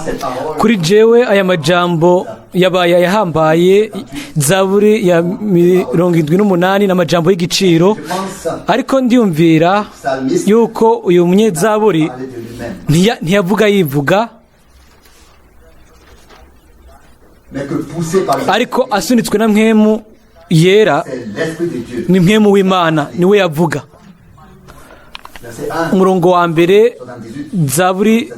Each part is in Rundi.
cette parole Kuri jewe aya majambo yabaye ayahambaye. Zaburi ya 78 n'amajambo y'igiciro, ariko ndiyumvira yuko uyu munyezaburi parlait de lui-même, ntiyavuga yivuga, mais que poussé par le ariko asunitswe na Mpwemu Yera. C'est l'Esprit de Dieu. Ni Mpwemu w'Imana niwe yavuga. Verset 1, Umurongo wa mbere, 78, Zaburi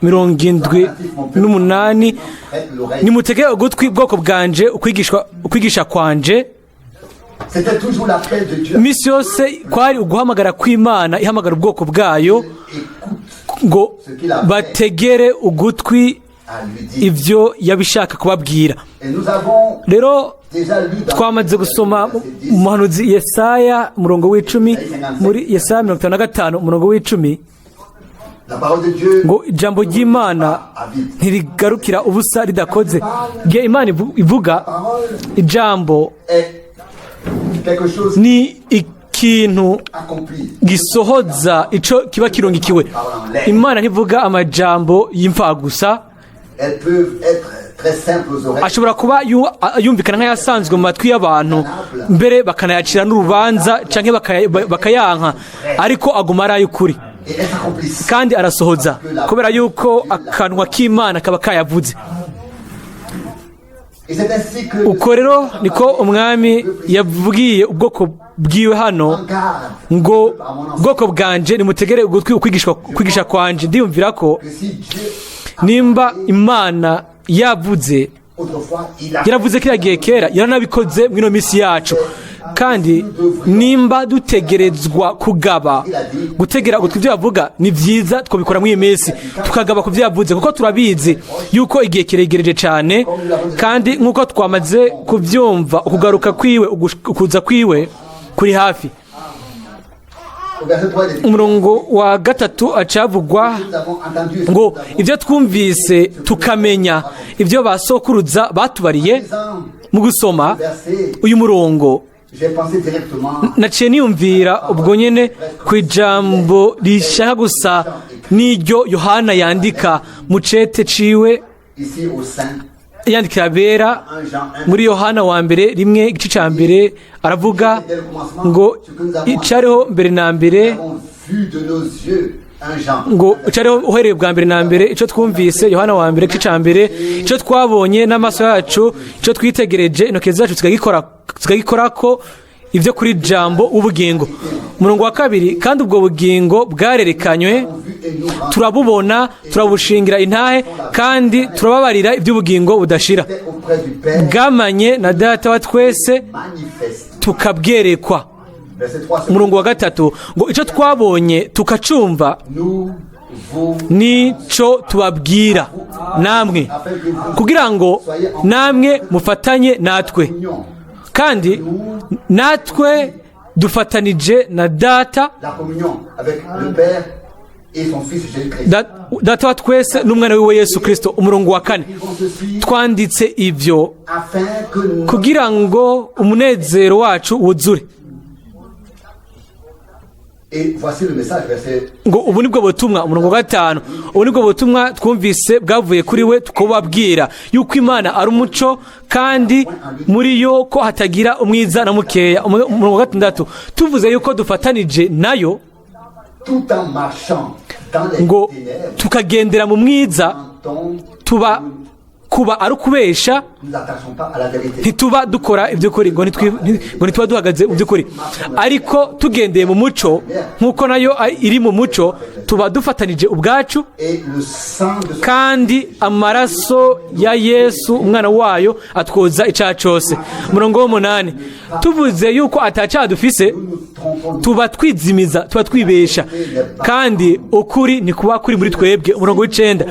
78: prête l'oreille. "Nimutege ugutwi, bwoko bwanje, ukwigisha kwanje." C'était toujours l'appel de Dieu. Iminsi yose kwari uguhamagara kw'Imana, ihamagara ubwoko bwayo Écoute ngo bategere ugutwi à lui dire. ibyo yabishaka kubabwira. Et nous avons Rero déjà lu dans twamaze gusoma verset 10, mu muhanuzi Yesaya, umurongo w'icumi, muri Yesaya 55, umurongo w'icumi, la parole de Dieu ngo ijambo ry'Imana ntirigarukira ubusa ridakoze. Igihe Imana ivuga parole ijambo, est quelque chose ni ikintu accompli. gisohoza ico kiba kirungikiwe. Imana ntivuga amajambo y'imfagusa. Elles peuvent être très simples aux oreilles. Ashobora kuba yumvikana nk'ayasanzwe mu matwi y'abantu, mbere bakanayacira n'urubanza canke bakayanka, ariko aguma ari ay'ukuri Et elles s'accomplissent. kandi arasohoza, kubera yuko akanwa k'Imana kaba kayavuze. Et c'est ainsi que Uko rero niko Umwami yabwiye ubwoko bwiwe hano en garde ngo: "Bwoko bwanje, nimutegere ugutwi kwigisha kwanje." Ndiyumvira ko que si Dieu nimba Imana yavuze, autrefois, il a yaravuze kiriya gihe kera, yaranabikoze muri ino minsi yacu. Kandi nimba dutegerezwa kugaba, gutegera ugutwi ibyo yavuga, ni byiza twabikora muri iyi minsi, tukagaba ku byo yavuze, kuko turabizi yuko igihe kiregereje cyane. Kandi nk'uko twamaze kubyumva, ukugaruka kwiwe, ukuza kwiwe kuri hafi. Au verset 3, il est dit, Umurongo wa gatatu acavugwa nous avons entendu ngo ibyo twumvise tukamenya, ibyo basokuruza batubariye. Mu gusoma verset, uyu murongo, j'ai pensé directement naciye niyumvira ubwo nyene ku ijambo rishaka gusa n'iryo Yohana yandika mu cete ciwe, ici au Saint, yandikira abera, 1 Jean 1, muri Yohana wa mbere 1, igice ca mbere, aravuga ngo icariho mbere na mbere, nous avons vu de nos yeux, 1 Jean, ngo icariho uhereye bwa mbere na mbere, icyo twumvise, Yohana wa mbere igice ca mbere, icyo twabonye n'amaso yacu, icyo twitegereje, intoki zacu zikagikorako, ibyo kuri jambo w'ubugingo. Umurongo wa kabiri: kandi ubwo bugingo bwarerekanywe, vu et nous rendons turabubona, turabushingira intahe, kandi turababarira iby'ubugingo budashira auprès du Père bwamanye na Data wa twese, manifeste. tukabwerekwa. Verset 3, Umurongo wa gatatu ngo icyo twabonye tukacumva, nous vous nico tubabwira namwe, kugira ngo namwe mufatanye natwe, communion, kandi natwe dufatanije na Data, la communion avec le Père et son Fils Jésus-Christ. Data wa twese n'umwana wiwe Yesu Kirisito. Umurongo wa kane: Ils vont ceci twanditse ibyo afin que nous kugira ngo umunezero wacu wuzure. Et voici le message, verset Ngo ubu nibwo butumwa, umurongo wa gatanu, ubu nibwo butumwa twumvise bwavuye kuri we, tukubabwira yuko Imana ari umuco, kandi muri yo ko hatagira umwiza na mukeya. Umurongo wa gatandatu: tuvuze yuko dufatanije nayo, tout en marchant dans les ngo ténèbres, tukagendera mu mwiza, dont tuba kuba ari ukubesha, nous n'attachons pas à la vérité. ntituba dukora iby'ukuri, ngo ntituba duhagaze mu by'ukuri. Ariko tugendeye mu muco nk'uko nayo iri mu muco, tuba dufatanije ubwacu, Et le sang de son kandi amaraso ya Yesu umwana wayo atwoza icyaha cyose. Umurongo w'umunani: tuvuze yuko atacyaha dufise, nous nous trompons. tuba twizimiza, tuba twibesha, kandi ukuri ntikuba kuri muri twebwe. Umurongo w'icenda: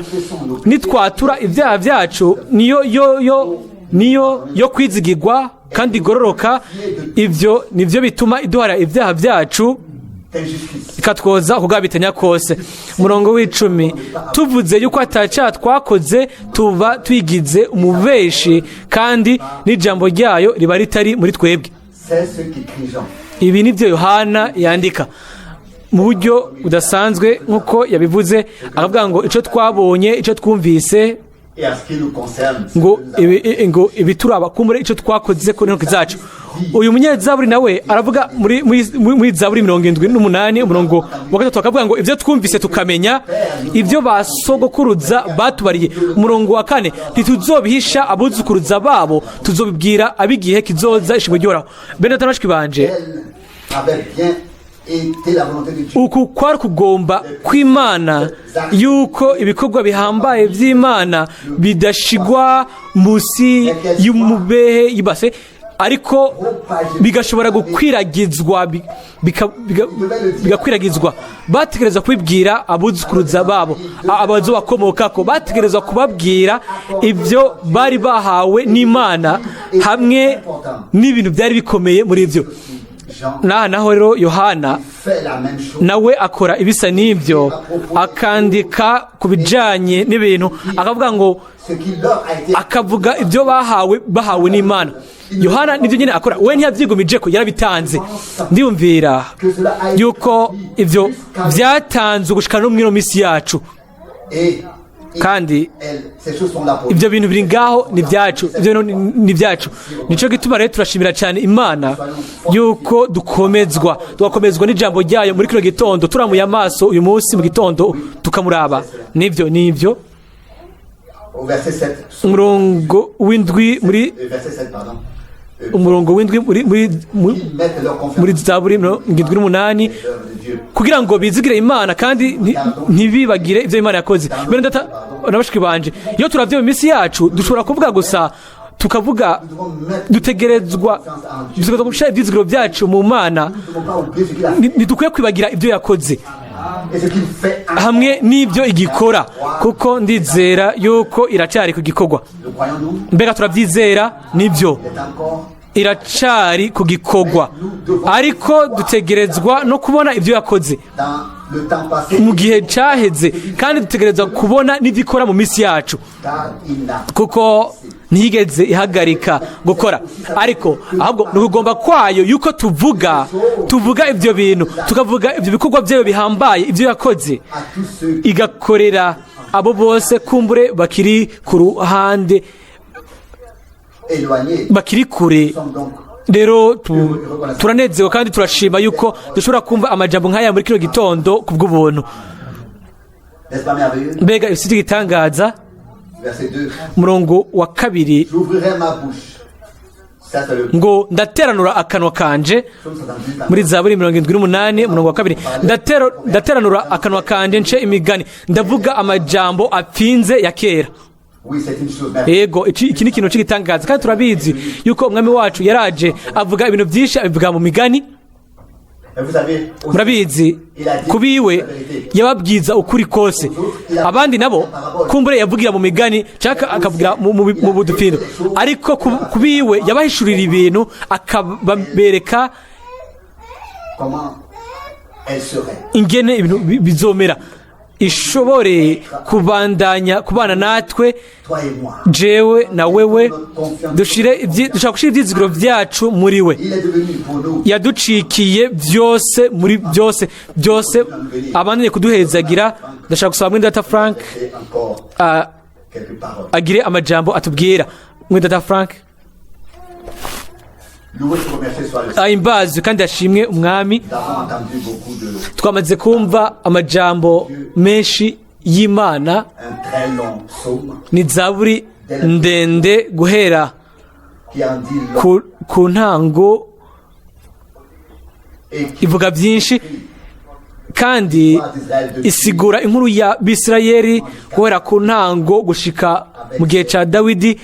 nitwatura ibyaha byacu, niyo yo yo niyo yo kwizigirwa kandi igororoka. Ibyo nibyo bituma iduhara ibyaha byacu, D'injustice. ikatwoza ukugabitanya kose. Umurongo w'icumi: tuvuze yuko atacyaha twakoze, tuba twigize umubeshi, kandi n'ijambo ryayo riba ritari muri twebwe. C'est ce qu'écrit Jean. Ibi nibyo Yohana yandika. Mu buryo budasanzwe, nk'uko yabivuze, akavuga ngo icyo twabonye, icyo twumvise, Et à ce qui nous concerne, ce ngo que nous avons ngo ibituraba, kumbure icyo twakoze ku ntoki zacu. Uyu munyezaburi nawe aravuga muri Zaburi 78, umurongo wa 3, akavuga ngo ibyo twumvise tukamenya, ibyo ba sogokuruza batubariye. Umurongo wa 4: ntituzobihisha abuzukuruza babo, tuzobibwira ab'igihe kizoza. Ishimwe ry'Uhoraho. Bene data, bashiki banje, Telle avait bien été la volonté de Dieu. uku kwari kugomba kw'Imana, yuko ibikorwa bihambaye by'Imana bidashigwa munsi y'umubehe y'ibase, ariko bigashobora gukwiragizwa, bigakwiragizwa. Bategereza kubibwira abuzukuruza babo, abazobakomokako. Bategerezwa kubabwira ibyo bari bahawe n'Imana hamwe n'ibintu byari bikomeye muri ibyo. Jean N'aha naho rero Yohana fait la même chose. nawe akora ibisa n'ibyo, akandika ku bijyanye n'ibintu, akavuga ngo Ce qui leur a été akavuga ibyo bahawe n'Imana. Yohana nibyo nyine akora, we ntiyabyigumije ko yarabitanze. Ndiyumvira que cela a été yuko ibyo byatanzwe gushikana no mw'ino minsi yacu. Et Kandi ces choses sont là pour ibyo bintu biri ngaho, ni ibyacu, ibyo bintu ni ibyacu. Nicyo gituma rero turashimira cyane Imana yuko dukomezwa, tugakomezwa n'ijambo ryayo muri kino gitondo, turamuye amaso uyu munsi mu gitondo tukamuraba. Nibyo, nibyo. Au verset 7. Umurongo w'indwi muri Verset 7, pardon. Umurongo w'indwi muri Ils mettent leur confiance muri Zaburi 78, dans l'œuvre de Dieu. kugira ngo bizigire Imana kandi ntibibagire ibyo Imana yakoze. Bene data na bashiki banje, iyo turavye mu minsi yacu, dushobora kuvuga gusa, tukavuga, Nous devons mettre dutegerezwa gushyira ibyizigiro byacu mu Mana. Nous ne devons pas oublier ce qu'il a fait Ntidukwiye kwibagira ibyo yakoze et ce qu'il fait encore. hamwe n'ibyo igikora, kuko ndizera yuko iracyari ku gikorwa. Le croyons-nous? Mbega turabyizera? Nibyo, Il est encore. iracari ku gikorwa, ariko dutegerezwa no kubona ibyo yakoze Dans le temps passé, mu gihe cyaheze, kandi dutegerezwa kubona n'ibyo ikora mu minsi yacu, car il n'a kuko ntiyigeze ihagarika gukora, ariko ahubwo ni ukugomba kwayo yuko tuvuga ibyo bintu, tukavuga ibyo bikorwa byayo bihambaye, ibyo yakoze, à tous ceux igakorera abo bose kumbure bakiri ku ruhande, éloignés. bakiri kure. Nous sommes donc Rero turanezerewe kandi turashima yuko dushobora kumva amajambo nk'aya muri kino gitondo ku bw'ubuntu. N'est-ce pas merveilleux? Mbega ibisi by'igitangaza! Verset 2. Umurongo wa 2. J'ouvrirai ma bouche. Ça, c'est le Ngo ndateranura akanwa kanje. psaume 78. Muri Zaburi 78, umurongo wa 2: Ndateranura akanwa kanje, nce imigani, ndavuga amajambo apfinze ya kera. Oui, c'est une chose merveilleuse. Yego, iki ni ikintu cy'igitangaza, kandi turabizi yuko umwami wacu yaraje avuga ibintu byinshi, abivuga mu migani. Mais vous savez, aussi, Murabizi, kubiwe yababwiza ukuri kose, abandi nabo kumbure yavugira mu migani cyangwa akavugira mu budufindo, ariko kubiwe yabahishurira ibintu, akabereka comment elle serait. ingene ibintu bizomera, ishobore kubandanya kubana natwe. Toi et moi. Jewe na wewe dushobora gushyira ibyizigiro byacu muri we. Il est devenu pour nous Yaducikiye byose muri byose byose, abandanye kuduhezagira. Ndashaka gusaba mwene data Frank et encore quelques paroles. agire amajambo atubwira. Mwene data Frank. Loué et remercié soit le Seigneur. Ahimbazwe kandi ashimwe umwami. Nous avons entendu beaucoup de Twamaze kumva amajambo menshi y'Imana. Un très long psaume Ni zaburi ndende guhera qui en dit long ku ntango, et qui ivuga byinshi kandi d'Israël de isigura inkuru ya Bisirayeli guhera ku ntango gushika mu gihe cya Dawidi,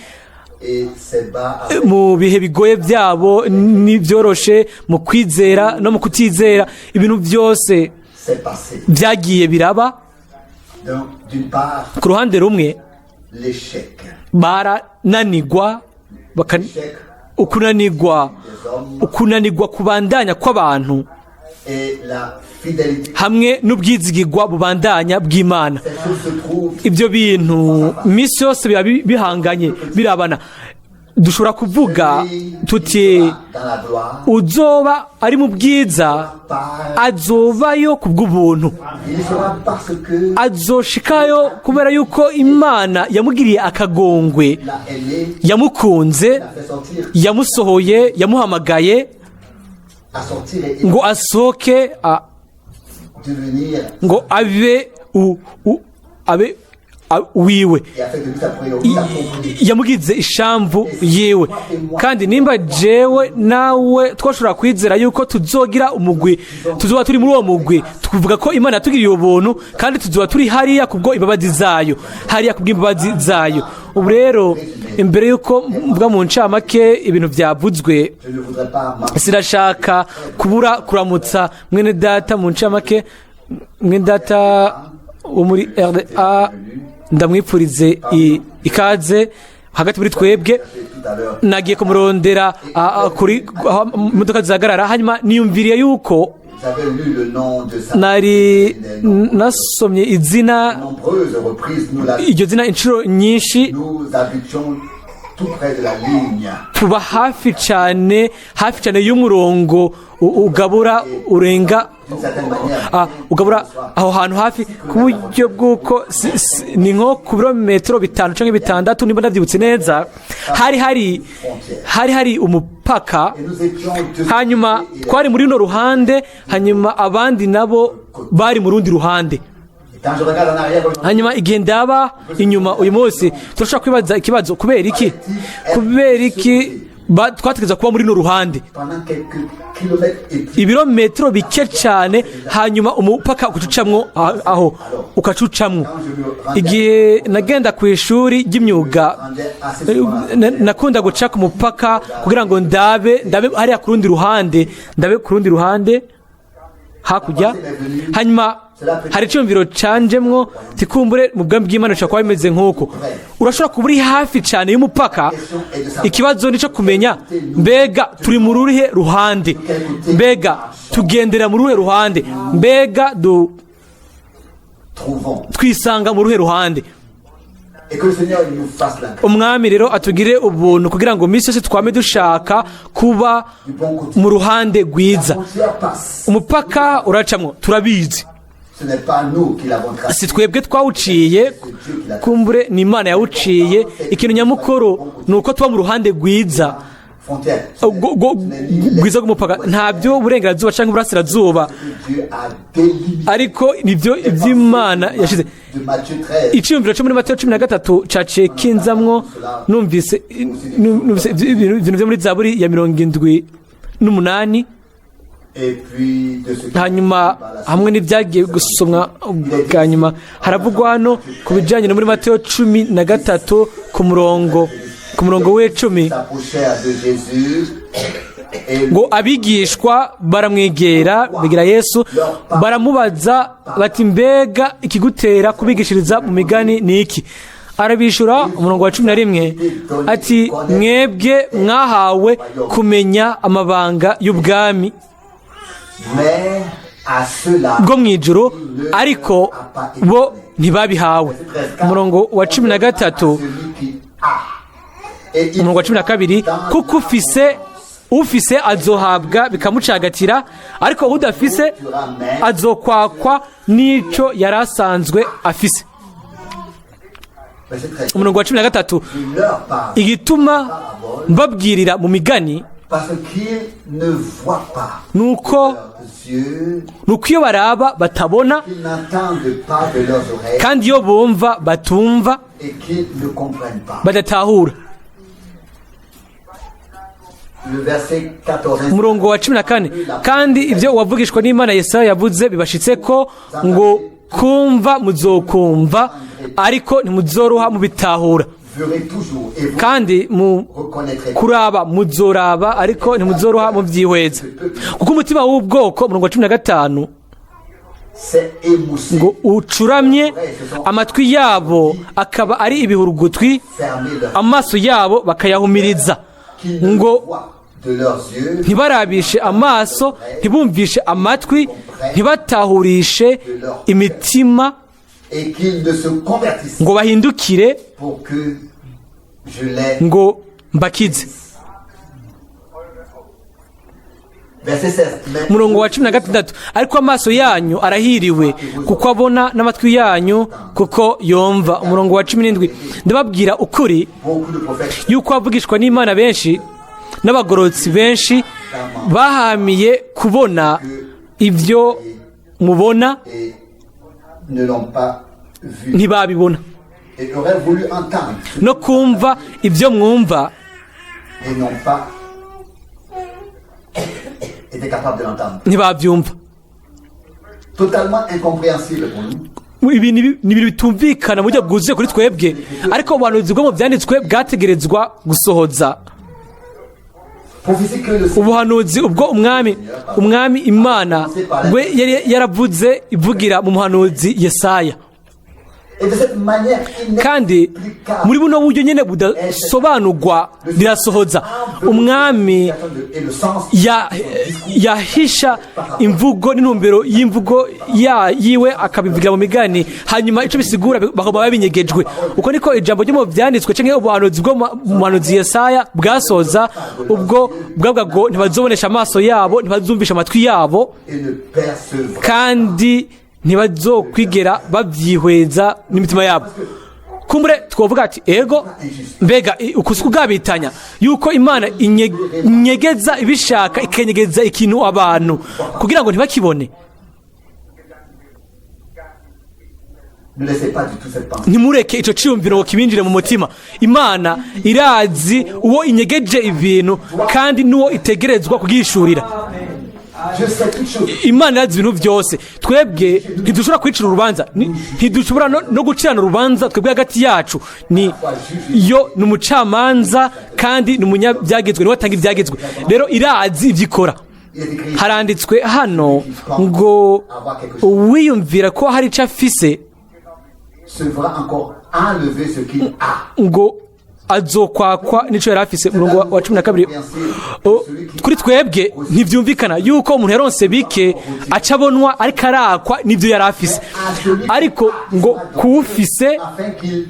et ses bas avec mu bihe bigoye byabo n'ibyoroshe, mu kwizera no mu kutizera, ibintu byose s'est passé. byagiye biraba. Donc, d'une part, Ku ruhande rumwe, l'échec. barananigwa L'échec ukunanigwa, des hommes ukunanigwa kubandanya kw'abantu et la fidélité. hamwe n'ubwizigirwa bubandanya bw'Imana. Ces choses se trouvent Ibyo bintu iminsi yose biba bihanganye, birabana. Dushobora kuvuga Celui qui tuti sera dans la gloire, uzoba ari mu bwiza par, azobayo ku bw'ubuntu. il sera parce que Azoshikayo kubera yuko Imana yamugiriye akagongwe, l'a aimé, yamukunze, l'a fait sortir, yamusohoye, yamuhamagaye à sortir et ngo asohoke devenir ngo abe abe wiwe. et a fait de lui sa priorité, sa propriété. Yamugize ishamvu yiwe. Kandi nimba jewe nawe twashobora kwizera yuko tuzogira umugwi, tuzoba turi muri uwo mugwi, tukuvuga ko Imana yatugiriye ubuntu, kandi tuzoba turi hariya kubwo imbabazi zayo, hariya kubw'imbabazi zayo. Ubu rero, imbere yuko mvuga mu ncamake ibintu byavuzwe, Je ne voudrais pas manquer sinashaka kubura kuramutsa mwene data mu ncamake, mwene data wo muri RDA. Ndamwipfurize ikaze hagati muri twebwe. tout à l'heure. Nagiye kumurondera kuri aho imodoka zihagarara, hanyuma niyumviriye yuko J'avais lu le nom de sa nari nasomye izina nombreuses reprises, nous, la, iryo zina inshuro nyinshi. Nous habitions tout près de la ligne. Tuba hafi cyane, hafi cyane y'umurongo ugabura urenga D'une certaine manière, ugabura aho hantu hafi, ku buryo bw'uko ni nko ku birometero 5 cyangwa 6, niba ndabyibutse neza, hari umupaka. Et nous étions deux Hanyuma twari muri runo ruhande, hanyuma abandi nabo bari mu rundi ruhande. Et quand je regarde en arrière aujourd'hui, Hanyuma igihe ndaba inyuma uyu munsi, turashobora kwibaza ikibazo: kubera iki twategereza kuba muri runo ruhande? Pendant quelques kilomètres et puis Ibirometero bike cyane, hanyuma umupaka ukacucamwo aho ukacucamwo. Igihe nagenda ku ishuri ry'imyuga, rendait assez souvent nakunda guca ku mupaka kugira ngo ndabe hariya ku rundi ruhande, ndabe ku rundi ruhande hakurya. Hanyuma hari icyumviro canjemwo tikumbure mu bwami bw'Imana bishobora kuba bimeze nk'uko urashobora kuba uri hafi cyane y'umupaka. Ikibazo nico kumenya: mbega turi mu ruhe ruhande? Mbega tugendera mu ruhe ruhande? Mbega trouvons. twisanga mu ruhe ruhande? Et que le Seigneur nous fasse la grâce Umwami rero atugire ubuntu kugira ngo iminsi yose twame dushaka kuba du bon côté. mu ruhande rwiza. La frontière passe. Umupaka uracamwo, turabizi. Ce n'est pas nous qui l'avons tracé. Si twebwe twawuciye, kumbure ni Imana yawuciye. Ikintu nyamukuru ni uko tuba mu ruhande rwiza Frontière. Rwiza rw'umupaka, ntabyo uburengerazuba cyangwa uburasirazuba, Dieu a délimité. ariko nibyo iby'Imana yashize. De Matthieu 13. Iciyumviro cyo muri Matayo 13 caciye kinzamwo, numvise ibintu byo muri Zaburi ya 78. Et puis de ce qui Hanyuma hamwe n'ibyagiye gusomwa bwa nyuma, haravugwa hano ku bijyanye no muri Matayo 13 ku murongo w'icumi, s'approchèrent de Jésus et ngo abigishwa baramwegera, begera Yesu, baramubaza bati: "Mbega ikigutera kubigishiriza mu migani ni iki?" Arabishura, umurongo wa 11, ati: "Mwebwe mwahawe kumenya amabanga y'ubwami mais à ceux-là bwo mu ijuru, ariko bo ntibabihawe." Umurongo wa 13, celui qui a. Et il umurongo wa 12: "Kuko ufise azohabwa bikamucagatira, ariko udafise azokwakwa n'ico yari asanzwe afise." Verset 13. Umurongo wa 13: Il leur parle "Igituma mbabwirira mu migani parce qu'ils ne voient pas nuko leurs yeux, nuko iyo baraba batabona, qu'ils n'entendent pas de leurs oreilles kandi iyo bumva batumva, et qu'ils ne comprennent pas. badatahura." Le verset 14. Umurongo wa 14: "Kandi ibyo uwavugishwa n'Imana Yesaya yavuze bibashitse ko ngo: kumva muzokumva, ariko ntimuzoroha mubitahura, Verrez toujours et vous kandi mu reconnaîtrez. kuraba muzoraba, ariko ntimuzoroha mubyihweza, kuko umutima w'ubwoko", umurongo wa 15, s'est émoussé, "ngo ucuramye, amatwi yabo akaba ari ibihurugutwi, fermé leur amaso yabo bakayahumiriza, qu'ils ne ngo voient de leurs yeux, ntibarabishe amaso, ntibumvishe amatwi, ntibatahurishe imitima, et qu'ils ne se convertissent ngo bahindukire, pour que je les ngo mbakize. Verset 16. Mais Umurongo wa 16: ariko amaso yanyu arahiriwe kuko abona, n'amatwi yanyu kuko yumva. Umurongo wa 17: ndababwira ukuri beaucoup de prophètes yuko abavugishwa n'Imana benshi n'abagororotsi benshi bahamiye kubona ibyo mubona, et ne l'ont pas vu ntibabibona, et auraient voulu entendre no kumva ibyo mwumva, et n'ont pas été capables de l'entendre. ntibabyumva. Totalement incompréhensible pour nous. Ibi ni ibintu bitumvikana mu buryo bwuzuye kuri twebwe, ariko ubuhanuzi bwo mu byanditswe bwategerezwa gusohoza. Prophétie que le Ubuhanuzi ubwo umwami Imana we yari yaravuze ivugira mu muhanuzi Yesaya. Et de cette manière Kandi inexplicable muri buno buryo nyine budasobanurwa rirasohoza. Umwami et le sens yahisha imvugo n'intumbero y'imvugo yiwe, akabivugira mu migani, hanyuma icyo bisigura bakaba babinyegejwe. Uko niko ijambo ryo mu byanditswe cyangwa ubuhanuzi bwo mu muhanuzi Yesaya bwasoza, ubwo bwavuga ngo ntibazobonesha amaso yabo, ntibazumvisha amatwi yabo, et ne percevra. kandi ntibazokwigera babyihweza n'imitima yabo. Kumbure twavuga ati: ego, mbega uku si kugabitanya yuko Imana inyegeza ibishaka, ikenyegeza ikintu abantu kugira ngo ntibakibone? Ne laissez pas du tout cette pensée. Ntimureke icyo cyiyumviro ngo kibinjire mu mutima. Imana irazi uwo inyegeje ibintu kandi n'uwo itegerezwa kubwishurira. Je sais toutes choses. Imana irazi ibintu byose. Twebwe ntidushobora kwicira urubanza. Ntidushobora no gucirana urubanza twebwe hagati yacu. Ni yo ni umucamanza kandi ni umunyabyagezwe, niwe atanga ibyagezwe. Rero irazi ibyo ikora. Il est écrit Haranditswe hano ngo uwiyumvira ko hari icyo afise se fera encore enlever ce qu'il a. ngo azokwakwa n'icyo yari afise. Umurongo wa 12. Kuri twebwe ntibyumvikana yuko umuntu yaronse bike aca abonwa ariko arakwa n'ibyo yari afise, ariko ngo kuwufise Afin qu'il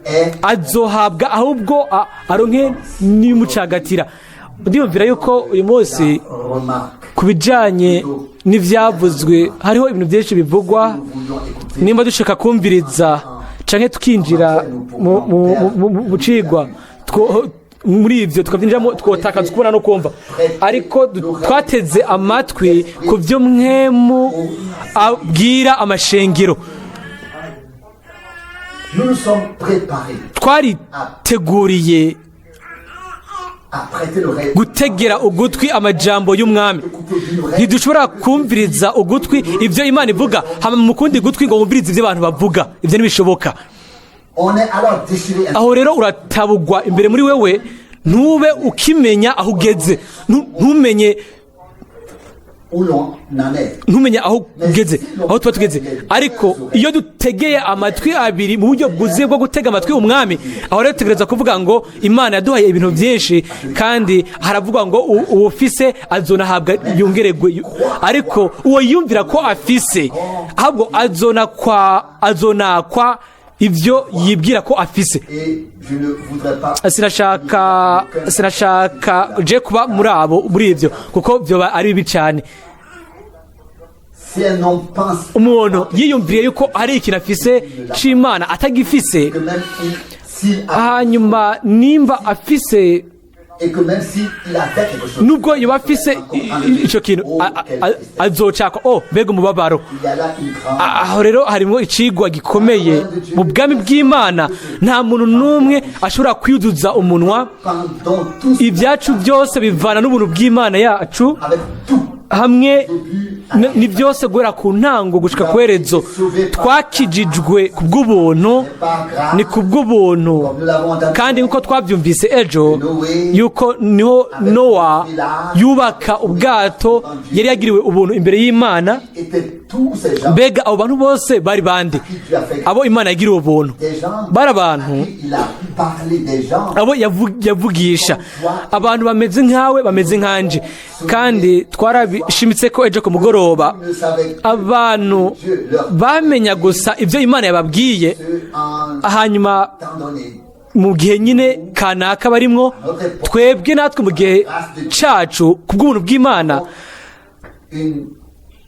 ait azohabwa, ahubwo aronke n'imucagatira. Ndiyumvira yuko uyu munsi remarque. ku bijyanye n'ibyavuzwe hariho ibintu byinshi bivugwa. Nous voulions écouter Nimba dushaka kumviriza canke tukinjira mu cigwa muri ivyo tukavyinjiramo, twotakaza ukubona no kumva. Ariko twateze amatwi ku vyo Mpwemu abwira amashengero. Nous nous sommes préparés Twariteguriye à prêter l'oreille. gutegera ugutwi amajambo y'umwami. Écouter d'une oreille. Ntidushobora kumviriza ugutwi ibyo Imana ivuga, hama mu kundi gutwi ngo wumvirize ibyo abantu bavuga. Ibyo ntibishoboka. On est alors déchiré. Aho rero uratabugwa imbere muri wewe, ntube ukimenya aho ugeze. Ntumenye Où l'on en est. ntumenye aho ugeze, aho tuba tugeze. Ariko iyo dutegeye amatwi abiri mu buryo bwuzuye bwo gutega amatwi umwami, aho rero dutegereza kuvuga ngo Imana yaduhaye ibintu byinshi, kandi haravugwa ngo uwufise azonahabwa yongeregwe, ariko uwo yumvira ko afise, ahubwo azonakwa ibyo yibwira ko afise. Et je ne voudrais pas. Sinashaka je kuba muri abo, muri ibyo, kuko byoba ari bibi cyane. Si un homme pense Umuntu yiyumviriye yuko hari ikintu afise c'Imana atagifise, que même s'il a, hanyuma nimba afise, et que même s'il avait quelque chose, nubwo yoba afise ico kintu, azocakwa. Oh, mbega umubabaro! il y a là une grande Aho rero harimo icigwa gikomeye. Mu bwami bw'Imana nta muntu n'umwe ashobora kwiyuzuza umunwa. Pendant tout Ibyacu byose bivana n'ubuntu bw'Imana yacu avec tout hamwe ni byose, guhera ku ntango gushika ku herezo. Twakijijwe ku bw'ubuntu, ni ku bw'ubuntu. Comme nous l'avons entendu. Kandi nk'uko twabyumvise ejo yuko niho Nowa yubaka ubwato, yari yagiriwe ubuntu imbere y'Imana. Étaient tous ces gens Mbega abo bantu bose bari bande qui Dieu a fait abo Imana yagiriwe ubuntu? Des gens Bari abantu à qui il a parlé, des gens abo yavugisha, abantu bameze nkawe, bameze nkanje. Kandi twarabishimitse ko ejo ku mugoroba ne savaient que abantu bamenya gusa ibyo Imana yababwiye, en hanyuma temps donné. Mu gihe nyine kanaka barimwo, twebwe natwe mu gihe cacu, ku bw'ubuntu bw'Imana, Une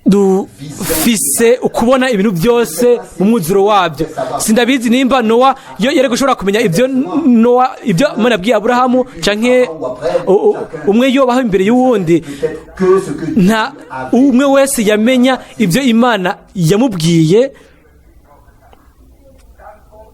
dufise ukubona ibintu byose mu mwuzuro wabyo. Sindabizi nimba Nowa yo yari gushobora kumenya ibyo Nowa, ibyo Imana yabwiye Aburahamu, canke umwe yobaho imbere y'uwundi. Peut-être que ce que Dieu Nta avait umwe wese yamenya ibyo Imana yamubwiye,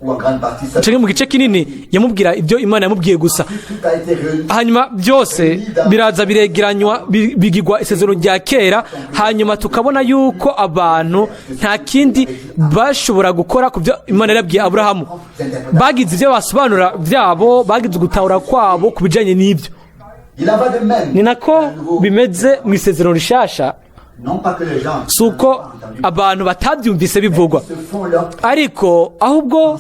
ou en grande partie ça. Canke mu gice kinini yamubwira ibyo Imana yamubwiye gusa. Tout a été réuni. Hanyuma byose biraza biregeranywa, bigigwa Isezerano rya Kera. Hanyuma tukabona yuko abantu nta kindi bashobora gukora ku byo Imana yarabwiye Aburahamu. Bagize ibyo basobanura byabo, bagize ugutahura kwabo ku bijyanye n'ibyo. Il en va de même. Ni nako bimeze mu Isezerano Rishasha. Non pas que les gens Si uko abantu batabyumvise bivugwa, se font leur ariko ahubwo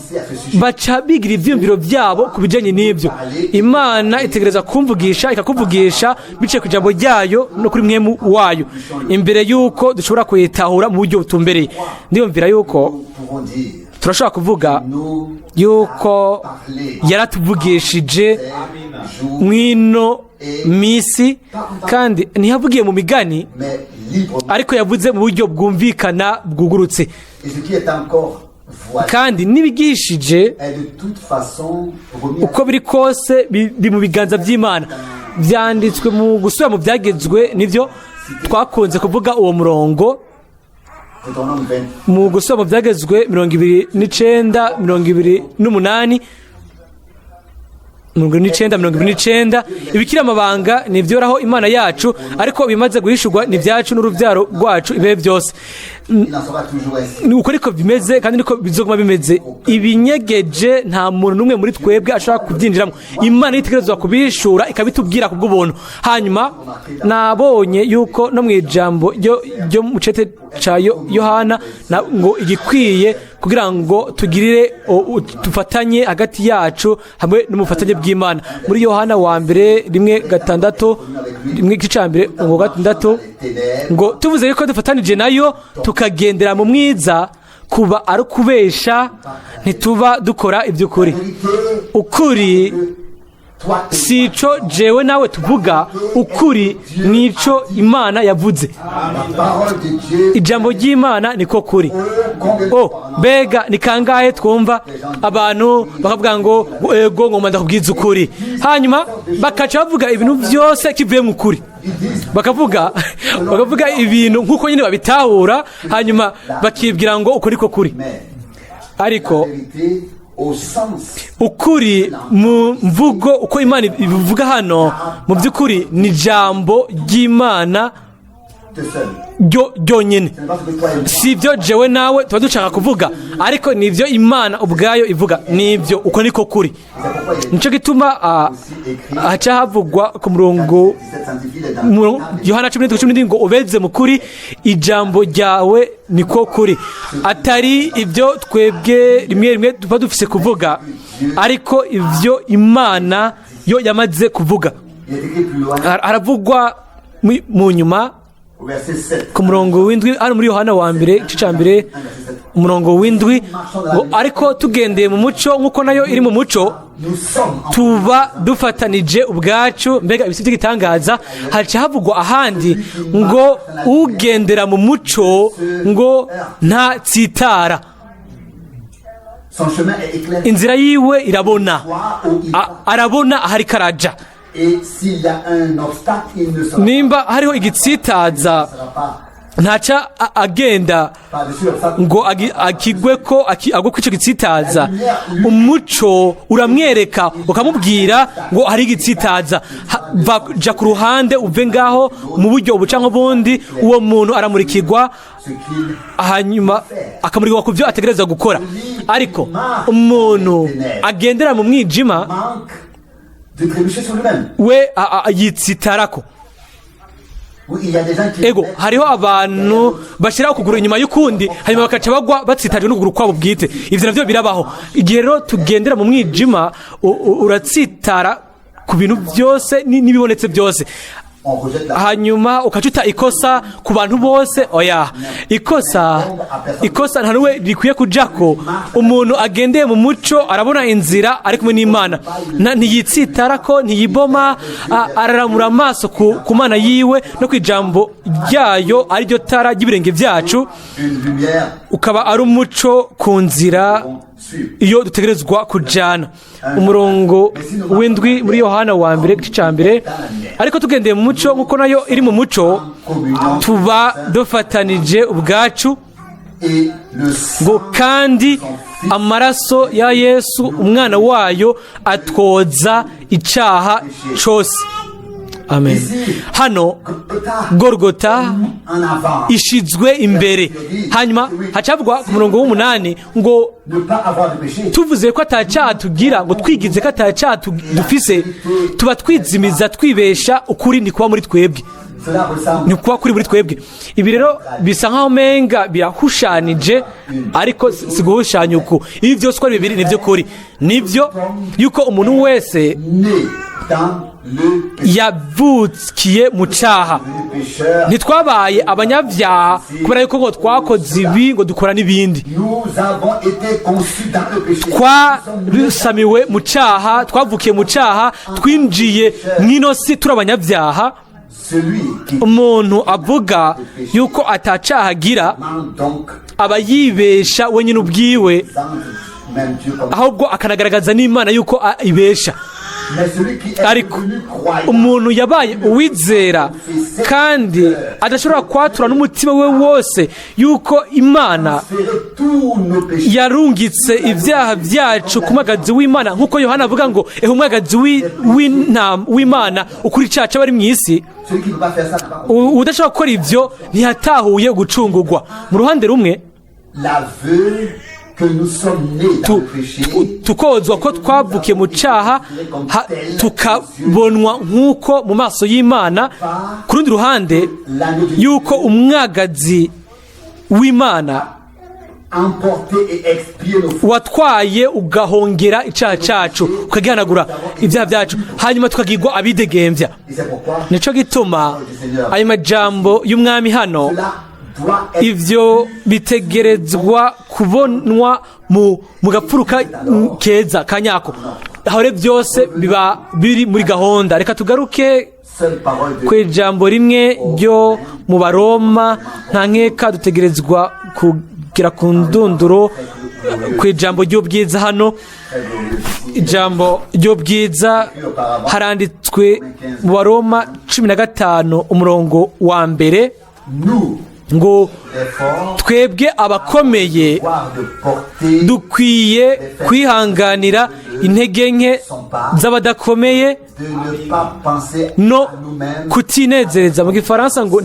baca bigira ibyiyumviro byabo ku bijyanye n'ibyo. Imana itegereza kumvugisha, ikakuvugisha biciye ku ijambo ryayo no kuri Mpwemu wayo, imbere y'uko dushobora kuyitahura mu buryo butumbereye. Ndiyumvira yuko nous pouvons dire turashobora kuvuga nous yuko yaratuvugishije jour, mwino misi, kandi ntiyavugiye mu migani, mais librement. ariko yavuze mu buryo bwumvikana, bwugurutse. Et ce qui est encore voilé Kandi n'ibigishije, est de toute façon remis à uko biri kose biri mu biganza by'Imana. Byanditswe mu Gusubira mu Byagezwe, nibyo twakunze kuvuga uwo murongo. Deutéronome 20. Mu Gusubira mu Byagezwe 29, 28, 49, 29: "Ibikiri amabanga ni ibyoraho Imana yacu, ariko bimaze guhishurwa ni ibyacu n'urubyaro rwacu ibihe byose." Il en sera toujours ainsi. Ni uko ariko bimeze, kandi niko bizoguma bimeze. Ibinyegeje nta muntu n'umwe muri twebwe ashobora kubyinjiramo. Imana itegerezwa kubishura, ikabitubwira ku bw'ubuntu. Hanyuma nabonye yuko no mu ijambo ryo mu cete ca Yohana ngo igikwiye kugira ngo tugirire dufatanye hagati yacu hamwe n'umufatanye bw'Imana, muri Yohana wa mbere 1:6, rimwe igice ca mbere ngo 6, ngo tuvuze yuko dufatanije nayo tukagendera mu mwiza, kuba ari ukubesha, ntituba dukora iby'ukuri. Ukuri Toi et si ico jewe nawe tuvuga, ukuri nico Imana yavuze. La parole de Dieu. Ijambo ry'Imana niko kuri. Combien Oh, mbega ni kangahe twumva abantu bakavuga ngo ego, ngo ndakubwiza ukuri, hanyuma bakaca bavuga ibintu byose kivuye mu kuri, bakavuga ibintu nk'uko nyine babitahura, hanyuma bakibwira ngo uko niko kuri. Mais Ariko la vérité au sens ukuri mu mvugo uko Imana ibivuga hano, mu by'ukuri ni ijambo ry'Imana te seul. ryo ryonyine. Ce n'est pas ce que toi et moi. Si ibyo jewe nawe tuba dushaka kuvuga, ariko ni ibyo Imana ubwayo ivuga, nibyo, uko niko kuri. C'est pourquoi il est Nicyo gituma haca havugwa ku murongo 17 sanctifie dans Yohana 17:17 ngo ubeze mu kuri, ijambo ryawe niko kuri. Atari ibyo twebwe rimwe rimwe tuba dufise kuvuga, ariko ibyo Imana yo yamaze kuvuga. Il est écrit plus loin, Haravugwa mu nyuma au verset 7. ku murongo w'indwi hano muri Yohana wa mbere igice cya mbere umurongo w'indwi ngo ariko tugendeye mu muco nk'uko nayo iri mu muco, Nous sommes en tuba dufatanije ubwacu. Mbega ibisi by'igitangaza! Haca havugwa ahandi ngo ugendera mu muco ngo ntatsitara. Son chemin est éclairé. Inzira yiwe irabona. Toi où il va. Arabona ahari karaja. Et s'il y a un obstacle, il ne sera Nimba hariho igitsitaza, pas ntaca agenda par-dessus l'obstacle. ngo akigwe ko agwe ko icyo gitsitaza. Umuco uramwereka, ukamubwira ngo hari igitsitaza. Ja ku ruhande, uve ngaho mu buryo ubu canke ubundi. Uwo muntu aramurikirwa, Ce qu'il hanyuma akamurikirwa ku byo ategereza gukora. Ariko umuntu agendera mu mwijima manque de trébucher sur lui-même. we yitsitarako. Oui, il y a des gens qui Ego, hariho abantu bashyiraho ukuguru inyuma y'ukundi, hanyuma bakaca bagwa batsitajwe n'ukuguru kwabo bwite. Ivyo navyo birabaho. Igihe rero tugendera mu mwijima, uratsitara ku bintu byose n'ibibonetse byose. On rejette la Hanyuma ukacuta ikosa ku bantu bose. Oya, ikosa nta n'uwe rikwiye kujako. Umuntu agendeye mu muco arabona inzira, ari kumwe n'Imana. Ntiyitsitara ko ntiyiboma, araramura amaso ku Mana yiwe no ku ijambo ryayo, ariryo tara ry'ibirenge byacu, une lumière ukaba ari umuco ku nzira qu'on suit. iyo dutegerezwa kujana. Umurongo w'indwi muri Yohana wa mbere, igice cya mbere: ariko tugendeye mu muco nk'uko nayo iri mu muco, Communion tuba dufatanije ubwacu, et le sang ngo kandi amaraso ya Yesu umwana wayo atwoza icaha cose. Amen. Hano Golgotha Gorgota en avant. ishizwe imbere. Hanyuma hacavugwa ku murongo w'umunani ngo Ne pas avoir de péché. tuvuze ko atacyaha tugira, ngo twigize ko atacyaha dufise, tuba twizimiza, twibesha, ukuri ni kuba muri twebwe. Cela ressemble Ni kuba kuri muri twebwe. Ibi rero bisa nk'aho umenga birahushanije, ariko si guhushanya uku. Ibi byose uko ari bibiri ni byo kuri, nibyo yuko umuntu wese né dans le péché. yavukiye mu cyaha. Le pécheur. Ntitwabaye abanyabyaha kubera yuko ngo twakoze ibi, ngo dukora n'ibindi. Nous avons été conçus dans le péché. Twasamiwe mu cyaha, twavukiye mu cyaha, twinjiye mu ino si turi abanyabyaha. Celui qui Umuntu avuga yuko atacaha agira ment donc aba yibesha wenyine ubwiwe, présente même Dieu comme ahubwo akanagaragaza n'Imana yuko ibesha. Mais celui qui est Ariko devenu croyant umuntu yabaye uwizera kandi adashobora kwatura n'umutima we wose yuko Imana ferait tous nos péchés yarungitse ibyaha byacu ku mwagazi w'Imana, nk'uko Yohana avuga ngo: "Ehe umwagazi w'Imana ukuri icyaha cy'abari mu isi." Celui qui ne peut pas faire ça n'a pas compris. Udashobora gukora ibyo ntiyatahuye gucungurwa. Mu ruhande rumwe, L'aveu que nous sommes nés dans le péché tukozwa ko twavukiye mu cyaha, tukabonwa nk'uko mu maso y'Imana. Ku rundi ruhande, l'agneau de yuko umwagazi w'Imana emporté et expié nos fautes. watwaye ugahongera icyaha cyacu, ukagihanagura ibyaha byacu, hanyuma tukagirwa abidegembya. Et c'est pourquoi Nicyo gituma ayo majambo y'Umwami hano, cela doit être ibyo bitegerezwa kubonwa mu gapfuruka keza ka nyako. Aho rero byose biba biri muri gahunda. Reka tugaruke seule parole de ku ijambo rimwe ryo mu Baroma. Nta nkeka dutegerezwa kugera ku ndunduro ku ijambo ry'ubwiza hano. Ijambo ry'ubwiza haranditswe mu Baroma 15, umurongo wa mbere, Nous, ngo les forts, twebwe abakomeye devoir de porter dukwiye kwihanganira intege nke z'abadakomeye, de ne pas penser no à nous-mêmes. kutinezereza. Mu gifaransa ngo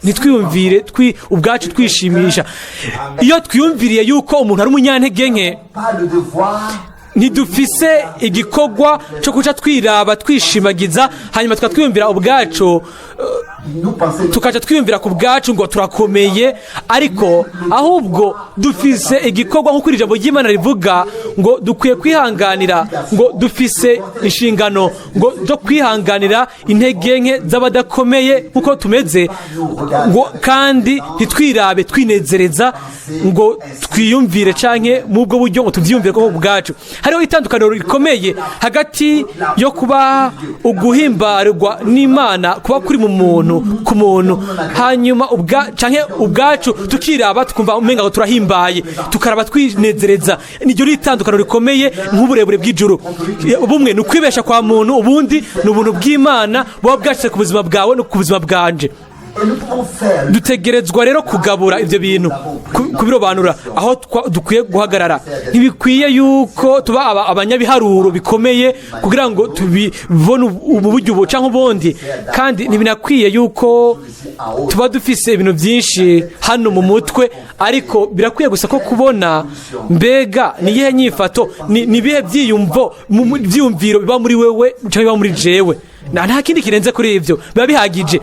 ntitwiyumvire ubwacu twishimisha. Iyo twiyumviriye yuko umuntu ari umunyantege nke, Pas le devoir ntidufise igikorwa cyo kuca twiraba, twishimagiza, hanyuma tukatwiyumvira ubwacu, nous penser tukaca twiyumvira ku bwacu ngo turakomeye. Ariko ahubwo dufise igikorwa, nk'uko iri jambo ry'Imana rivuga ngo dukwiye kwihanganira, ngo dufise inshingano ngo zo kwihanganira intege nke z'abadakomeye nk'uko tumeze, ngo kandi ntitwirabe twinezereza, ngo twiyumvire canke mu bwo buryo ngo tuvyiyumvire ko ubwacu. Hariho itandukaniro rikomeye hagati yo kuba uguhimbarwa n'Imana kuba kuri mu muntu, ku muntu, hanyuma ubwa canke ubwacu tukiraba, tukumva umenga ngo turahimbaye, tukaraba twinezereza. Niryo ritandukaniro rikomeye nk'uburebure bw'ijuru. Bumwe ni ukwibesha kwa muntu, ubundi ni ubuntu bw'Imana buba bwashyize ku buzima bwawe no ku buzima bwanje. Et nous pouvons faire Dutegerezwa rero kugabura ibyo bintu, kubirobanura aho dukwiye guhagarara. Ntibikwiye yuko tuba abanyabiharuro bikomeye kugira ngo tubibone mu buryo ubu cyangwa ubundi, kandi ntibinakwiye yuko tuba dufise ibintu byinshi hano mu mutwe. Ariko birakwiye gusa ko kubona mbega ni iyihe nyifato, ni ibihe byiyumvo, byiyumviro biba muri wewe cyangwa biba muri jewe. Nta kindi kirenze kuri ibyo, biba bihagije.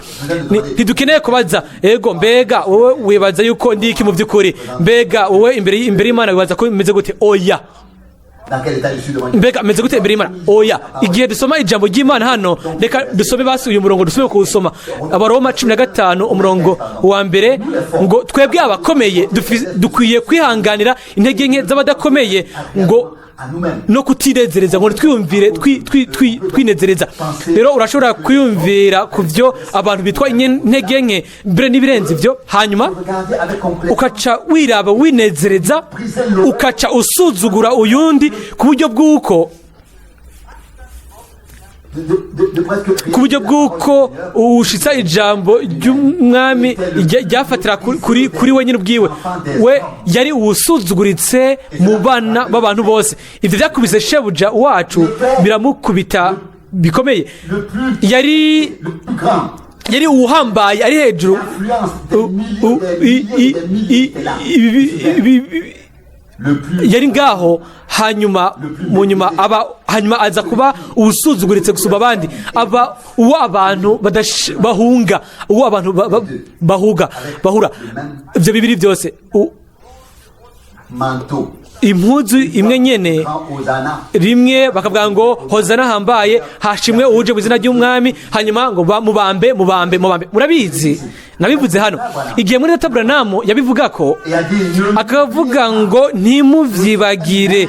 Ntidukeneye kubaza: "Ego, mbega wowe wibaza yuko ndi iki mu by'ukuri? Mbega wowe imbere y'Imana wibaza ko bimeze gute?" Oya. Dans quel état je suis devant Dieu? Mbega meze gute imbere y'Imana? Oya, igihe dusoma ijambo ry'Imana hano, reka dusome basi uyu murongo, dusome kuwusoma, Abaroma 15, umurongo wa mbere, ngo twebwe abakomeye dukwiye kwihanganira intege nke z'abadakomeye, ngo À nous-mêmes. no kutinezereza, ngo twiyumvire twinezereza. Rero urashobora kwiyumvira ku byo abantu bitwa intege nke mbere n'ibirenze ibyo, hanyuma Regardez avec complaisance. ukaca wiraba winezereza, ukaca usuzugura uyundi ku buryo bw'uko De presque ku buryo bw'uko ushitsa ijambo ry'Umwami ryafatira kuri we nyine ubwiwe. We yari uwusuzuguritse mu bana b'abantu bose. Ibyo byakubise Shebuja wacu, biramukubita bikomeye. Le plus, Yari le plus grand. yari uwuhambaye, ari hejuru. L'influence des milliers, des milliers, des milliers était là. Le plus Yari ngaho, hanyuma mu nyuma aba, hanyuma aza kuba uwusuzuguritse gusumba abandi, aba uwo abantu bahunga, uwo abantu bahuga, bahura. Ibyo bibiri byose manteau. Impuzu imwe nyene. Grand Hosanna. Rimwe bakavuga ngo hozana hambaye, hashimwe uje mu izina ry'Umwami, hanyuma ngo mubambe, mubambe, mubambe. Murabizi, nabivuze hano igihe muri Data Branham yabivuga ko Et a dit, ne akavuga ngo ntimuvyibagire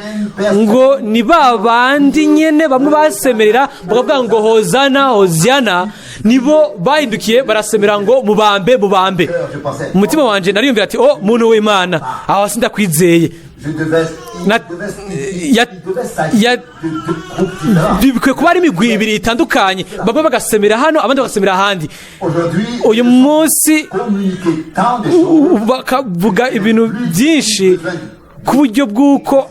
ngo ni ba bandi nyene bamwe basemerera bakavuga ngo hozana, hoziyana, nibo bahindukiye barasemera ngo mubambe, mubambe. Je pensais, Umutima wanje nariyumvira ati: "Oh, muntu w'Imana, aho sindakwizeye." je devais, il devait, il, il devait s'agir de deux groupes différents. Bikwiye kuba ari imigwi ibiri itandukanye, bamwe bagasemera hano, abandi bagasemera ahandi. Aujourd'hui, Uyu munsi communiquer tant de choses. bakavuga ibintu byinshi ku buryo bw'uko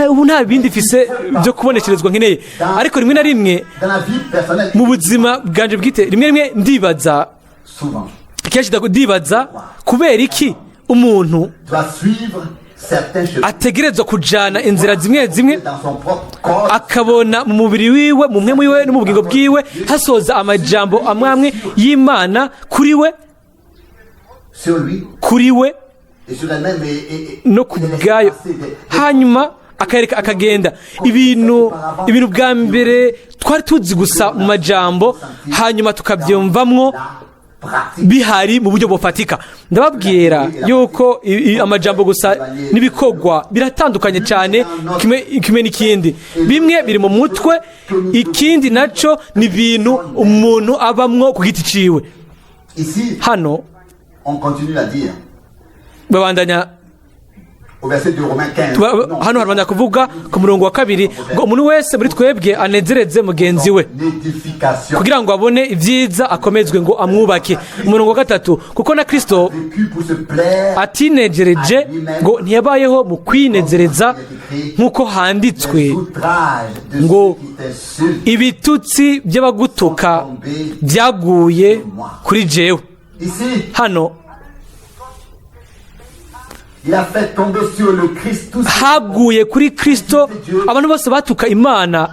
ubu nta bindi mfise byo kubonesherezwa nkeneye, ariko rimwe na rimwe Dans la vie personnelle, mu buzima bwanje bwite, rimwe rimwe ndibaza, souvent, kenshi ndibaza kubera iki umuntu doit suivre certains chemins ategerezwa kujana inzira zimwe zimwe, dans son propre corps, akabona mu mubiri wiwe, mu mpwemu wiwe no mu bugingo bwiwe hasoza amajambo amwe amwe y'Imana kuri we, sur lui kuri we et sur elle-même et no ku et les laisser bwayo, passer hanyuma akareka akagenda ibintu bwa mbere twari tuzi gusa mu majambo, hanyuma tukabyumvamwo la pratique. bihari mu buryo bufatika. Ndababwira yuko amajambo gusa n'ibikorwa biratandukanye cyane, kimwe n'ikindi. Bimwe biri mu mutwe, ikindi nacyo ni ibintu umuntu abamwo ku giti ciwe. Ici, Hano on continue à dire, babandanya au verset de Romains 15. Non, hano harabandanya kuvuga ku murongo wa kabiri ngo umuntu wese muri twebwe anezereze mugenzi we L'édification. kugira ngo abone ibyiza, akomezwe, ngo amwubake. Umurongo wa gatatu: kuko na Kristo Vécu pour se plaire, atinejereje, ngo ntiyabayeho mu kwinezereza, nk'uko handitswe les outrages de ngo ceux qui t'insultent ibitutsi by'abagutuka byaguye kuri jewe. Ici, Hano il a fait tomber sur le Christ tout ce haguye kuri Kristo abantu bose batuka Imana.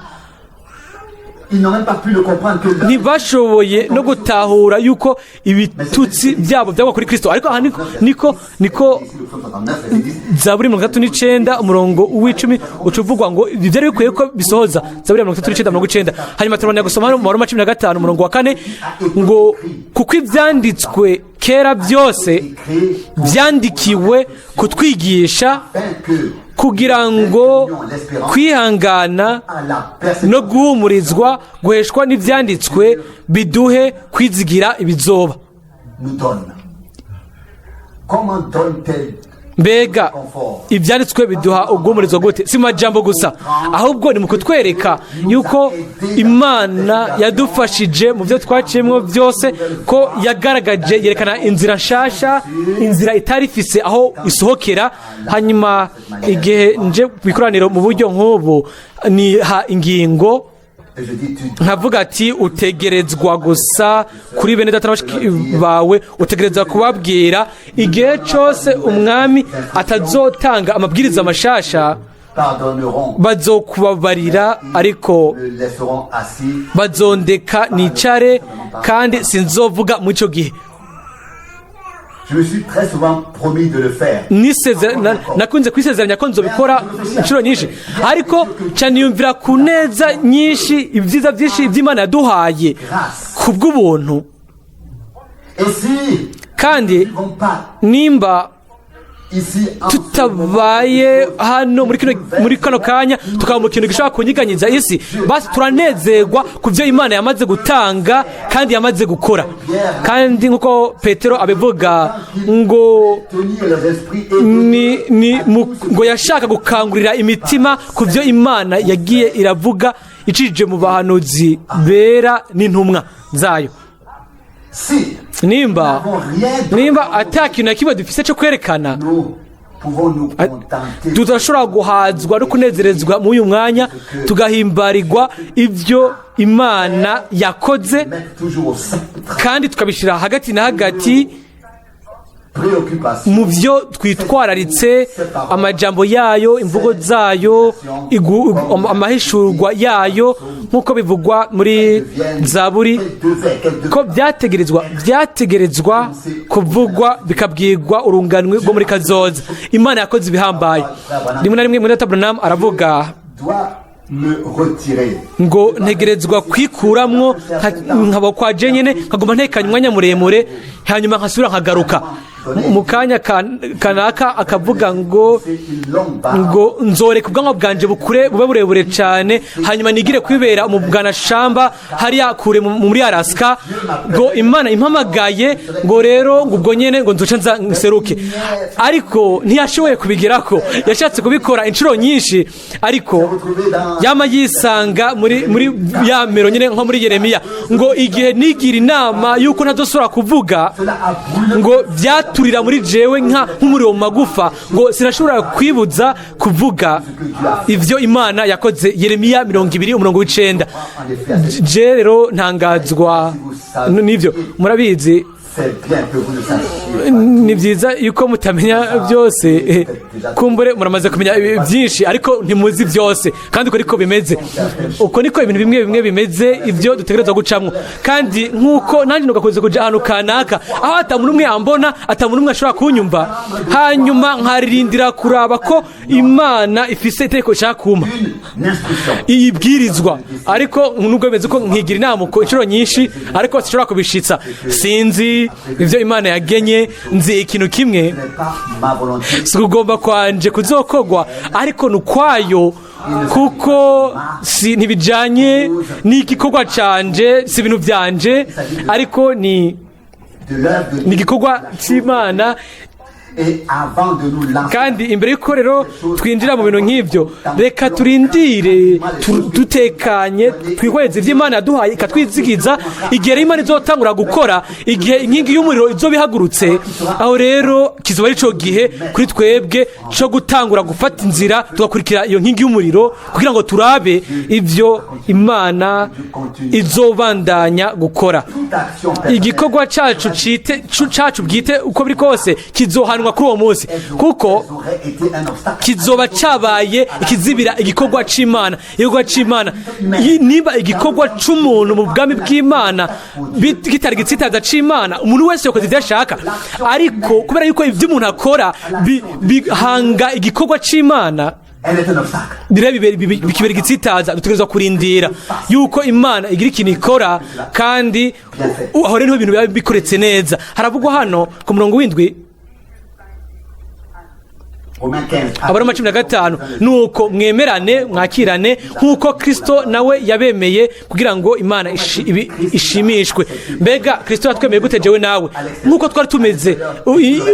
Ils n'ont même pas pu le comprendre que Ntibashoboye no gutahura yuko ibitutsi byabo byagwa kuri Kristo, ariko aha niko Ici, le psaume 69, verset 10. Zaburi 39, umurongo w'icumi, uca uvugwa ngo ibi byari bikwiye ko bisohoza. Zaburi 39, mirongo icenda. Hanyuma turabona gusoma hano mu Baroma 15, umurongo wa kane, ngo kuko ibyanditswe kera byose Écrit pour byandikiwe kutwigisha, afin que kugira ngo kwihangana à la persévérance no guhumurizwa guheshwa n'ibyanditswe biduhe kwizigira ibizoba. Nous donne. Comment donne-t-elle Mbega ibyanditswe biduha uguhumurizwa gute? Si mu majambo gusa, ahubwo ni mu kutwereka yuko Imana yadufashije mu byo twaciyemo byose, ko yagaragaje, yerekana inzira nshasha, inzira itari ifise aho isohokera. Hanyuma igihe nje ku ikoraniro mu buryo nk'ubu, niha ingingo, Et je dis, tu nkavuga ati: utegerezwa gusa kuri bene data na bashiki bawe, utegerezwa kubabwira igihe cyose Umwami atazotanga amabwiriza mashasha, pardonneront, bazokubabarira, ariko le laisseront assis. bazondeka nicare kandi sinzovuga muri icyo gihe. Je me suis très souvent promis de le faire. Nakunze kwisezeranya ko nzobikora inshuro nyinshi, ariko nca niyumvira ku neza nyinshi, ibyiza byinshi iby'Imana yaduhaye ku bw'ubuntu. Et si Kandi nous ne vivons pas nimba ici en ce tutabaye hano muri kano kanya, tukaba mu kintu gishobora kunyiganyiza isi, basi turanezerwa ku byo Imana yamaze gutanga kandi yamaze gukora. Kandi nk'uko Petero abivuga ngo tenir les esprits et ni ngo yashaka gukangurira imitima ku byo Imana yagiye iravuga icishije mu bahanuzi bera n'intumwa zayo. Si Nimba nous n'avons rien d'autre, nimba ata kintu na kimwe dufise cyo kwerekana, nous pouvons nous contenter tudashobora guhazwa no kunezerezwa muri uyu mwanya, tugahimbarirwa ibyo Imana yakoze, de mettre toujours au centre kandi tukabishyira hagati na hagati préoccupation mu byo twitwararitse, amajambo yayo, imvugo zayo, amahishurwa yayo, nk'uko bivugwa muri Zaburi, ko byategerezwa kuvugwa, bikabwirwa urunganwe rwo muri kazoza. Imana yakoze ibihambaye. Rimwe na rimwe muri Branham aravuga doit me retirer. ngo ntegerezwa kwikuramwo, nkaba kwa jenyine, nkaguma ntekanye umwanya muremure, hanyuma nkasubira nkagaruka mu kanya kanaka. Akavuga ngo C'est une longue barbe. ngo nzoreka ubwanwa bwanje bukure, bube burebure cyane, hanyuma nigire kwibera mu bwanashamba hariya kure muri Alaska, ngo Imana impamagaye, ngo rero ngo ubwo nyene ngo nzoca nza nseruke. Ariko ntiyashoboye kubigerako. Yashatse kubikora inshuro nyinshi, ariko Retrouvé dans yama yisanga muri ya mero nyine, nko muri Yeremiya, ngo igihe nigira inama yuko ntazosubira kuvuga, cela a brûlé ngo byaturira muri jewe nk'umuriro mu magufa, ngo sinashobora kwibuza kuvuga ibyo Imana yakoze. Yeremiya 20 umurongo w'9. En effet. Je rero ntangazwa n'ibyo. Murabizi, C'est bien que vous le sachiez. ni byiza yuko mutamenya byose. Kumbure muramaze kumenya byinshi, ariko ntimuzi byose. Kandi uko niko bimeze, uko niko ibintu bimwe bimwe bimeze, ibyo dutegerezwa gucamwo. Kandi nk'uko nanjye nugakunze kuja ahantu kanaka aho ata muntu umwe ambona, ata muntu umwe ashobora kunyumva, hanyuma nkarindira kuraba ko Imana ifise itegeko ishaka kumpa, Une instruction. ibwirizwa. Ariko nubwo bimeze uko, nkigira inama uko inshuro nyinshi, ariko sinshobora kubishitsa. Sinzi ibyo Imana yagenye. Nzi ikintu kimwe: Ce n'est pas ma volonté. si ukugomba kwanje kuzokogwa, ariko ni ukwayo, kuko si ntibijanye n'igikorwa canje, si ibintu byanje, ariko ni De l'œuvre de ni igikorwa cy'Imana. Et avant de nous lancer Kandi imbere y'uko rero twinjira mu bintu nk'ibyo, reka turindire dutekanye, twihweze ibyo Imana yaduhaye, ikatwizigiza. Igihe rero Imana izotangura gukora, igihe inkingi y'umuriro izoba ihagurutse, aho rero kizoba ari cyo gihe kuri twebwe cyo gutangura gufata inzira, tugakurikira iyo nkingi y'umuriro, kugira ngo turabe ibyo Imana izobandanya gukora. Toute action personnelle Igikorwa cacu cacu bwite, uko biri kose, kizohanwa kuri uwo munsi, kuko aurait été un obstacle. kizoba cabaye ikizibira igikorwa c'Imana, igikorwa c'Imana. Niba igikorwa c'umuntu mu bwami bw'Imana kitari igitsitaza c'Imana, umuntu wese yakoze ivyo ashaka. Ariko kubera yuko ivyo umuntu akora bihanga igikorwa c'Imana, Elle est un obstacle. Rero bikibera igitsitaza. Dutegerezwa kurindira yuko Imana igira ikintu ikora, kandi aho rero niho ibintu biba bikoretse neza. Haravugwa hano ku murongo w'7, Romains 15. Abaroma 15: nuko mwemerane, mwakirane, nk'uko Kristo nawe yabemeye, kugira ngo Imana ishimishwe. Mbega Kristo yatwemeye gute jewe nawe, nk'uko twari tumeze,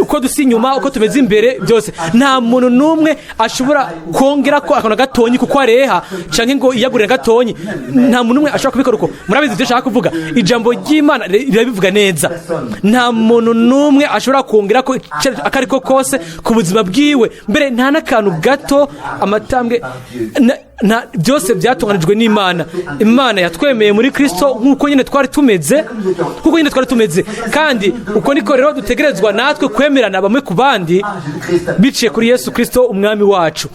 uko dusa inyuma, uko tumeze imbere, byose? Nta muntu n'umwe ashobora kongera ko akantu gatonyi kuko areha, canke ngo iyagurire gatonyi. Nta muntu n'umwe ashobora kubikora uko. Murabizi ibyo nshaka kuvuga, ijambo ry'Imana rirabivuga neza. Nta muntu n'umwe ashobora kongera ko ako ariko kose ku buzima bwiwe, mbere nta n'akantu gato, amatambwe byose byatunganijwe n'Imana. Imana yatwemeye muri Kristo nk'uko nyine twari tumeze, nk'uko nyine twari tumeze. Kandi uko niko rero dutegerezwa natwe kwemerana bamwe ku bandi, Jésus-Christ. biciye kuri Yesu Kristo umwami wacu.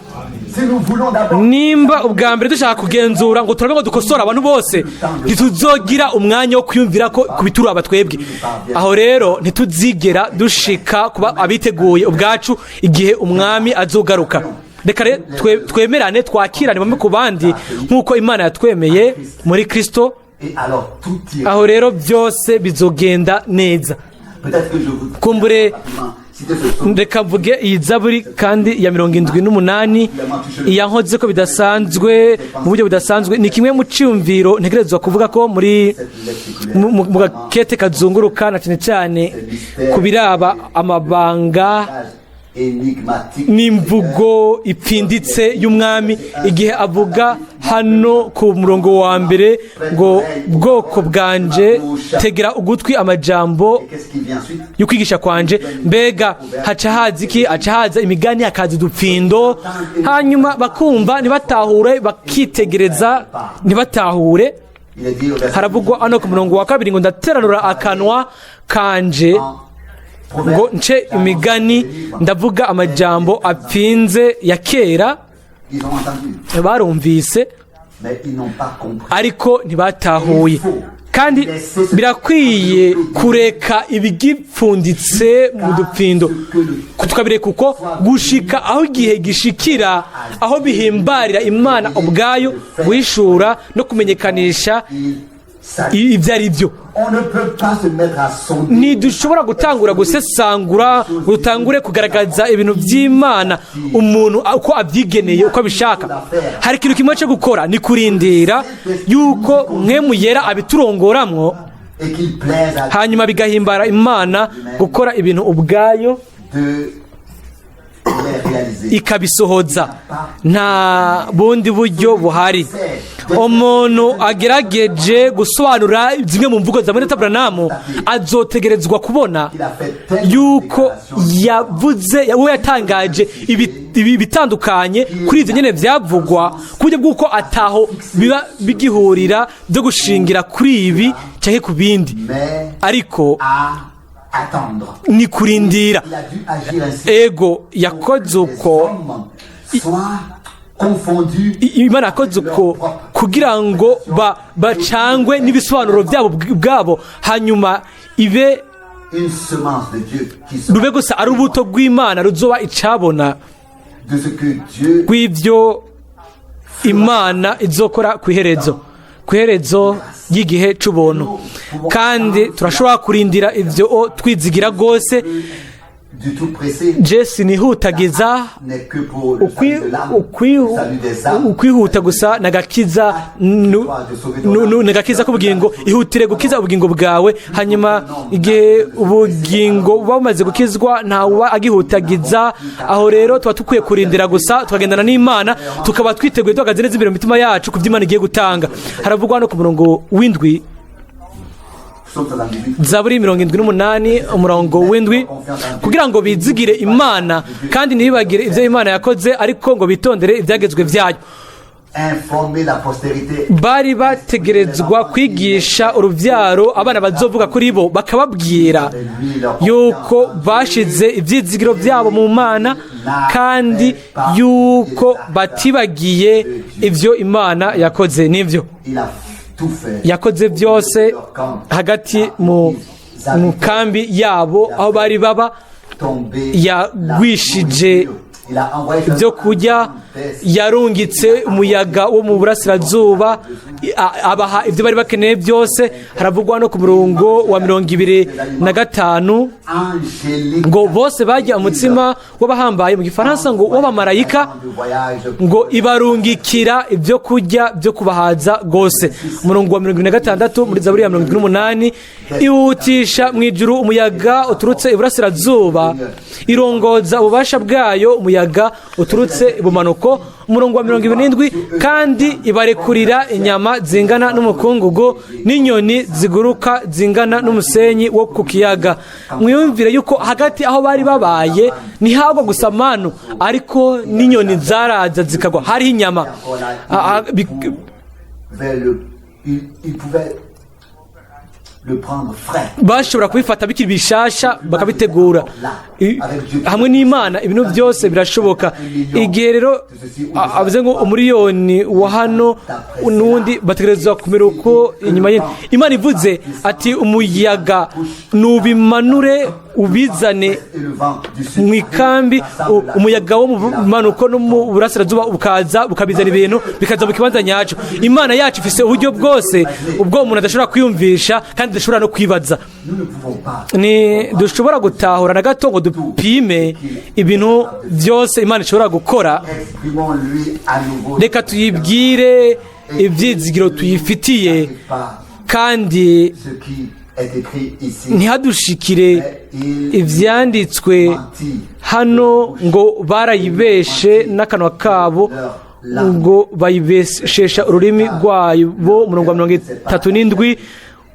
Si Si nous voulons d'abord Nimba ubwa mbere dushaka kugenzura ngo turabe ngo dukosora abantu bose, ntituzogira umwanya wo kwiyumvira ko ku bituraba twebwe. Aho rero ntituzigera dushika kuba abiteguye ubwacu igihe umwami azogaruka. Reka rero twemerane, twakirane bamwe ku bandi nk'uko Imana yatwemeye muri Kristo. Et alors tout ira. Aho rero byose bizogenda neza. Peut-être que je vous Kumbure rapidement citer ce psaume. reka mvuge iyi zaburi kandi ya 78, iyankoze ko bidasanzwe, mu buryo budasanzwe. Ni kimwe mu cyumviro ntegerezwa kuvuga ko muri Cette lettre séculaire, mu gakete kazunguruka, na cyane cyane ku biraba amabanga énigmatique n'imvugo ipfinditse y'umwami, igihe avuga hano ku murongo wa mbere ngo: "Bwoko bwanje, tegera ugutwi amajambo Et qu'est-ce qui vient ensuite? y'ukwigisha kwanje." Mbega haca haza iki? Haca haza imigani, hakaza udupfindo, hanyuma bakumva ntibatahure, bakitegereza ntibatahure. Il est dit au verset Haravugwa hano ku murongo wa kabiri ngo: "Ndateranura akanwa kanje ngo nce imigani, ndavuga amajambo apfinze ya kera." Ils ont entendu, Barumvise, mais ils n'ont pas compris. ariko ntibatahuye. Kandi birakwiye kureka ibigipfunditse mu dupfindo, tukabireka uko gushika aho igihe gishikira, aho bihimbarira Imana ubwayo guhishura no kumenyekanisha Il s'agit. ibyo ari byo. On ne peut pas se mettre à sonder. Ntidushobora gutangura gusesangura ngo dutangure kugaragaza ibintu by'Imana umuntu uko abyigeneye, uko abishaka. Hari ikintu kimwe cyo gukora, ni kurindira yuko Mpwemu Yera abiturongoramwo, Et qu'il plaise à hanyuma bigahimbara Imana gukora ibintu ubwayo, de les réaliser. ikabisohoza. Nta bundi buryo buhari. Umuntu agerageje gusobanura zimwe mu mvugo za Mwene Branham azotegerezwa kubona Il a fait tellement yuko de déclarations yavuze, we yatangaje ibi bitandukanye kuri ibyo nyine byavugwa, ku buryo bw'uko ataho biba bigihurira byo gushingira kuri ibi cyangwa ku bindi. Mais Ariko à attendre. ni kurindira. Il a dû agir ainsi. Ego, yakoze uko. Les hommes soient confondus. Imana yakoze uko kugira ngo bacangwe n'ibisobanuro byabo ubwabo, hanyuma ibe Une semence de Dieu qui sera rube gusa ari urubuto rw'Imana ruzoba icabona de ce que Dieu rw'ibyo Imana izokora ku iherezo ry'igihe c'ubuntu. Kandi turashobora kurindira ibyo twizigira rwose. Du tout pressé Je sinihutagiza. n'est que pour le salut de l'âme, le salut des âmes. Ukwihuta gusa nagakiza nagakiza k'ubugingo. Ihutire gukiza ubugingo bwawe. Hanyuma igihe ubugingo buba bumaze gukizwa, ntawuba agihutagiza. Aho rero tuba dukwiye kurindira gusa, tukagendana n'Imana, tukaba twiteguye, duhagaze neza imbere mu mitima yacu ku byo Imana igiye gutanga. Haravugwa no ku murongo w'indwi, Psaume 78. Zaburi 78, umurongo w'indwi: "Kugira ngo bizigire Imana kandi ntibibagire ibyo Imana yakoze, ariko ngo bitondere ibyagezwe byayo." Informer la postérité. Bari bategerezwa kwigisha urubyaro, abana bazovuga kuri bo, bakababwira yuko bashize ibyizigiro byabo mu Mana kandi yuko batibagiye ibyo Imana yakoze. Nibyo. Il a tout fait. Yakoze byose hagati mu kambi yabo aho bari baba. Tomber Yagwishije Il a envoyé ibyo kurya, yarungitse umuyaga wo mu burasirazuba, abaha ibyo bari bakeneye byose. Haravugwa no ku murongo wa 25 angélique ngo bose bajya umutsima w'abahambaye, mu gifaransa ngo w'abamarayika, ngo ibarungikira ibyo kurya byo kubahaza rwose. Umurongo wa 76 muri Zaburi ya 78: "Ihutisha mu ijuru umuyaga uturutse iburasirazuba, irongoza ububasha bwayo umuyaga uturutse ibumanuko." Umurongo wa 27: "Kandi ibarekurira inyama zingana n'umukungugu, n'inyoni ziguruka zingana n'umusenyi wo ku kiyaga." Mwiyumvire yuko hagati aho bari babaye ntihabwa gusa manu, ariko n'inyoni zaraza zikagwa, hariho inyama. Vers le, il pouvait le prendre frais. Bashobora kubifata bikiri bishasha, bakabitegura. Hamwe n'Imana ibintu byose birashoboka. Igihe rero avuze ngo umuriyoni wa hano n'undi bategerezwa kumera uko inyuma ye, Imana ivuze ati umuyaga nubimanure ubizane Et le vent du sud mu ikambi, umuyaga wo mu manuko no mu burasirazuba bukaza bukabizana, ibintu bikaza mu kibanza nyacyo. Imana yacu ifise uburyo bwose ubwo umuntu adashobora kwiyumvisha kandi adashobora no kwibaza. Nous ne pouvons pas Ni dushobora gutahura na gato ngo dupime ibintu byose Imana ishobora gukora. Exprimons-lui à nouveau Reka tuyibwire ibyizigiro tuyifitiye, pas kandi ce qui est écrit ici. ntihadushikire Il ivyanditswe mentit hano ngo barayibeshe n'akanwa kabo, ngo bayibeshesha ururimi rwabo. Umurongo wa 37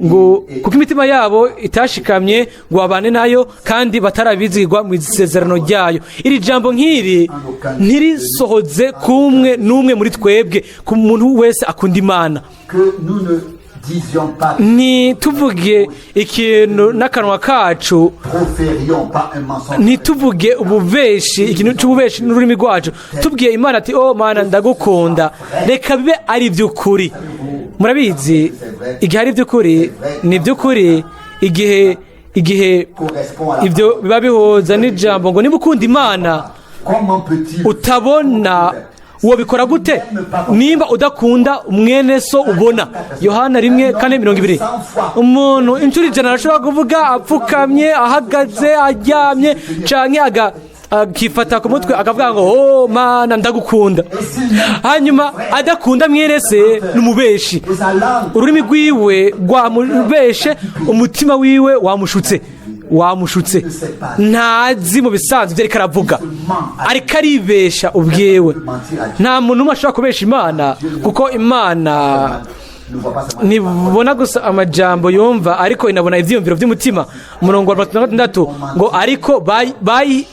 ngo kuko imitima yabo itashikamye ngo babane nayo, kandi batarabizigwa mu isezerano ryayo. Iri jambo nk'iri ntirisohoze kumwe n'umwe muri twebwe, ku muntu wese akunda Imana. Que nous ne disions pas, Ntituvuge ikintu n'akanwa kacu, proférions pas un mensonge. ntituvuge ububeshi, ikintu cy'ububeshi n'ururimi rwacu. Tubwiye Imana ati: "Oh Mana, ndagukunda," reka bibe ari iby'ukuri. Murabizi, igihe ari iby'ukuri ni iby'ukuri, igihe Correspond à la ibyo biba bihuza n'ijambo ngo niba ukunda Imana Comment peut-il utabona, wobikora gute nimba udakunda mwene so ubona? Yohana 1:4:20. Umuntu inshuro 100 arashobora kuvuga apfukamye, ahagaze, aryamye, canke akifata ku mutwe, akavuga ngo: "Oh Mana, ndagukunda," hanyuma adakunda mwene se, n'umubeshi. Et sa langue Ururimi rwiwe rwamubeshe, umutima wiwe wamushutse, wamushutse. Ntazi mu bisanzwe ibyo ariko aravuga, ariko aribesha ubwiwe. Nta muntu n'umwe ashobora kubesha Imana, kuko Imana ne voit pas seulement ntibona gusa amajambo yumva, ariko inabona ibyiyumviro by'umutima. Umurongo wa 66 ngo ariko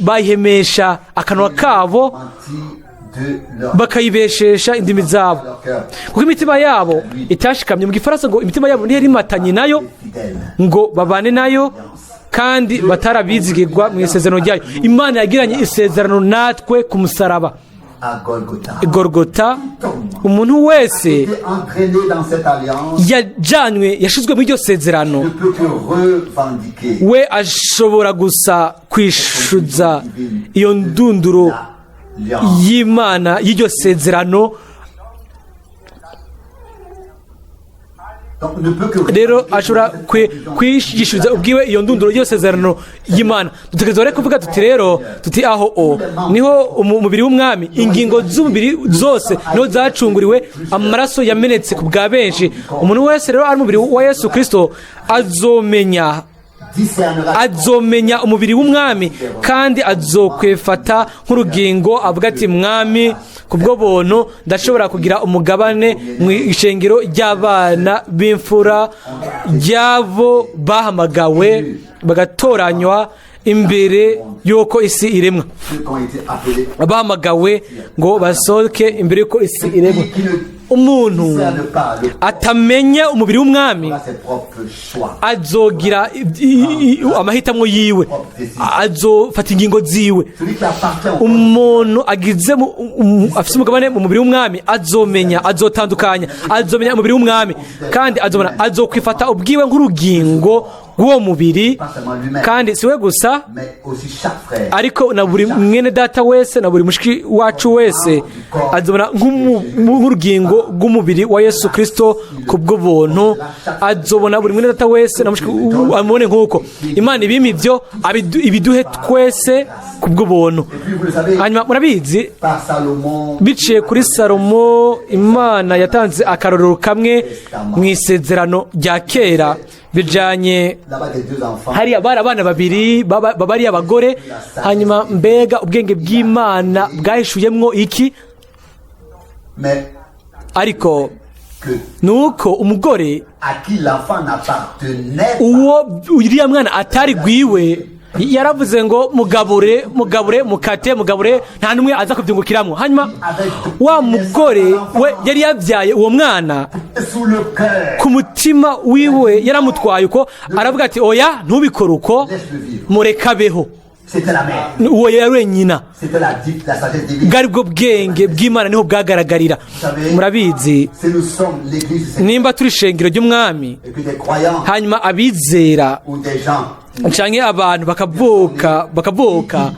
bayihemesha akanwa kabo, menti de leur, bakayibeshesha indimi zabo, leur cœur kuko imitima yabo itashikamye. Mu Gifaransa ngo imitima yabo ntiyari imatanye nayo fidèle. ngo babane nayo, kandi batarabizigirwa mu isezerano ryayo. Imana yagiranye isezerano natwe ku musaraba À Golgotha. Gorgota. Umuntu wese Été entraîné dans cette alliance yajanywe, yashizwe muri iryo sezerano, ne peut que revendiquer we ashobora gusa kwishuza iyo ndunduro l'alliance. y'Imana y'iryo sezerano. Donc ne peut que Rero ashobora kwishishiriza ubwiwe iyo ndunduro y'iryo sezerano y'Imana. Dutegerezwa rero kuvuga tuti rero, tuti aho o niho umubiri w'Umwami, ingingo z'umubiri zose niho zacunguriwe amaraso yamenetse ku bwa benshi. Umuntu wese rero ari umubiri wa Yesu Kirisito azomenya discernera azomenya umubiri w'Umwami, kandi azokwefata nk'urugingo, avuga ati: "Mwami, ku bwo buntu ndashobora kugira umugabane mu ishengero ry'abana b'imfura, ry'abo bahamagawe bagatoranywa imbere y'uko isi iremwa." Ceux qui ont été appelés Bahamagawe ngo basohoke imbere y'uko isi iremwa. qui ne Umuntu discerne pas le atamenya umubiri w'Umwami corps ses propres choix. azogira amahitamo yiwe, azofata ingingo ziwe. Celui qui appartient au corps Umuntu agize afise umugabane mu mubiri w'Umwami azomenya, azotandukanya, azomenya umubiri w'Umwami, kandi azobona, azokwifata ubwiwe nk'urugingo rw'uwo mubiri, kandi si we gusa, mais aussi chaque frère. ariko na buri mwene data wese na buri mushiki wacu wese azobona nk'urugingo rw'umubiri wa Yesu Kirisito. Ku bw'ubuntu azobona buri mwene data wese na mushiki, amubone nk'uko Imana ibima ibyo ibiduhe twese ku bw'ubuntu. Et puis vous le savez, Hanyuma murabizi, par Salomon, biciye kuri Salomo, Imana yatanze akarorero kamwe mu Isezerano rya Kera bijanye là-bas des deux enfants, hariya bari abana babiri baba ari abagore. Hanyuma mbega ubwenge bw'Imana bwahishuyemwo iki? Mais Ariko que nuko umugore à qui l'enfant n'appartenait pas, uwo uriya mwana atari gwiwe yaravuze ngo: "Mugabure, mugabure, mukate, mugabure, nta n'umwe aza kubyungukiramo." Hanyuma wa mugore we yari yabyaye uwo mwana, sous le cœur, ku mutima wiwe yaramutwaye uko, aravuga ati: "Oya, ntubikore uko, murekabeho." C'était la mère. Uwo yari nyina. C'était la sagesse divine. Bwari bwo bwenge bw'Imana, niho bwagaragarira. Murabizi, Si nous sommes l'église du Seigneur nimba turi ishengero ry'Umwami, et que des croyants hanyuma abizera ou des gens canke abantu bakavuka,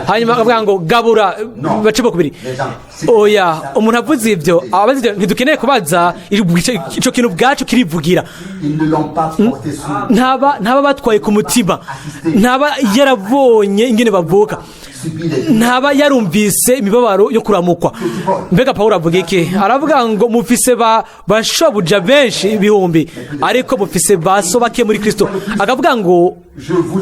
hanyuma bakavuga ngo gabura, bace kubiri, oya. Umuntu avuze ivyo, abazi ivyo, ntidukeneye kubaza ico kintu, ubwacu kirivugira. Ils ne l'ont pas porté sur Ntaba batwaye ku mutima, ntaba yarabonye ingene bavuka, subi les ntaba yarumvise imibabaro yo kuramukwa. Mbega Pawulo avuga iki? Aravuga ngo mufise ba bashobuja benshi ibihumbi, ariko mufise ba so bake muri Kristo. Akavuga ngo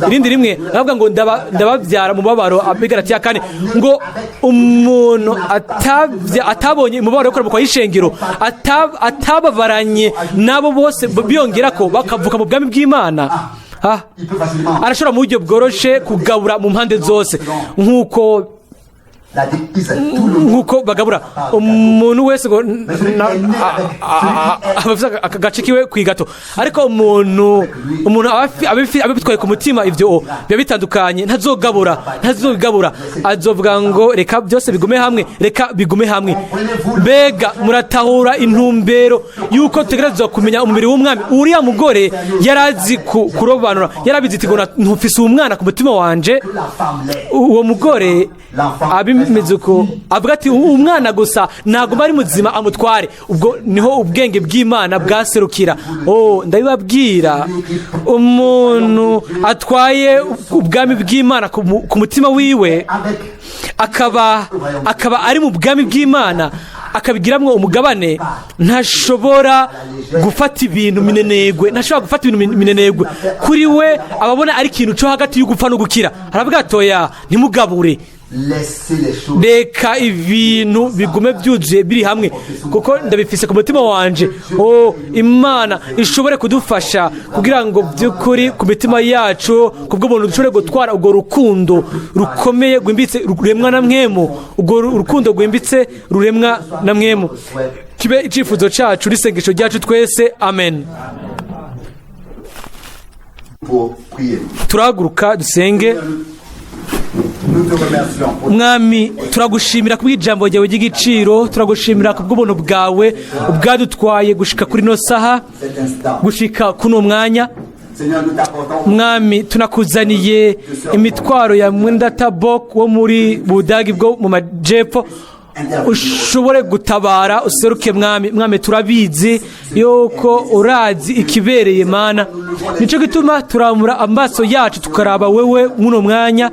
irindi rimwe, aravuga ngo ndababyara mu mubabaro. Abigaratiya 4, ngo umuntu atabonye umubabaro yo kuramukwa y'ishengero, atababaranye nabo bose, biyongera ko bakavuka mu bwami bw'Imana. Ah, Il peut facilement arashobora mu buryo bworoshe kugabura mu mpande zose, nk'uko la dit tout le monde. nk'uko bagabura umuntu wese ngo aba afise aka gace kiwe ku igato. Ariko umuntu aba abitwaye ku mutima, ivyo biba bitandukanye. Ntazogabura, ntazogabura, azovuga ngo reka byose bigume hamwe, reka bigume hamwe. Mbega muratahura intumbero yuko dutegerezwa kumenya umubiri w'Umwami? Uriya mugore yarazi kurobanura, yarabizi ati ngo ntufise umwana ku mutima wanje. La femme l'est. Uwo mugore abimeze uko, avuga ati umwana gusa ntabwo ari muzima, amutware. Ubwo niho ubwenge bw'Imana bwaserukira. Oh, ndabibabwira, umuntu atwaye ubwami bw'Imana ku mutima wiwe, Avec akaba ari mu bwami bw'Imana, akabigiramwo umugabane, ntashobora gufata ibintu minenegwe, ntashobora gufata ibintu minenegwe. Kuri we ababona ari ikintu cyo hagati y'ugupfa no gukira. Aravuga atoya, ntimugabure. Laissez les choses. Reka ibintu bigume byuzuye biri hamwe, kuko ndabifise ku mutima wanje. Oh, Imana ishobore kudufasha kugira ngo by'ukuri ku mitima yacu, kubw'ubuntu, dushobore gutwara urwo rukundo rukomeye rwimbitse ruremwa na Mpwemu, urwo rukundo rwimbitse ruremwa na Mpwemu. Kibe icyifuzo cyacu n'isengesho ryacu twese. Amen. Pour prier. Turahaguruka dusenge. Nous te remercions pour Mwami, turagushimira kubw'ijambo ryawe ry'igiciro, turagushimira kubw'ubuntu bwawe bwadutwaye gushika kuri ino saha, cet instant. gushika kuno mwanya. Seigneur, nous t'apportons Mwami, tunakuzaniye imitwaro ya mwendata Bok wo muri Budagi bwo mu majepfo. Ushobore gutabara, useruke, Mwami. Mwami, turabizi yuko urazi ikibereye, Mana. Nicyo gituma turamura amaso yacu tukaraba wewe muno mwanya,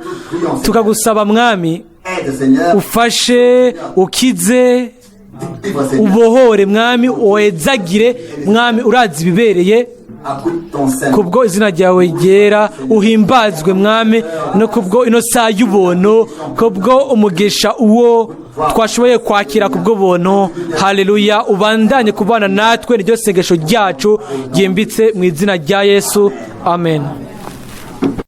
tukagusaba, Mwami, aide, Seigneur. ufashe, ukize, Délivre, Seigneur. ubohore, Mwami, wezagire. Mwami, urazi ibibereye. Appuie ton Saint. Kubwo izina ryawe ryera uhimbazwe, Mwami, no kubwo ino saha y'ubuntu, kubwo umugisha uwo twashoboye kwakira kubwo buntu. Haleluya! Ubandanye kubana natwe, niryo sengesho ryacu ryimbitse mu izina rya Yesu. Amen.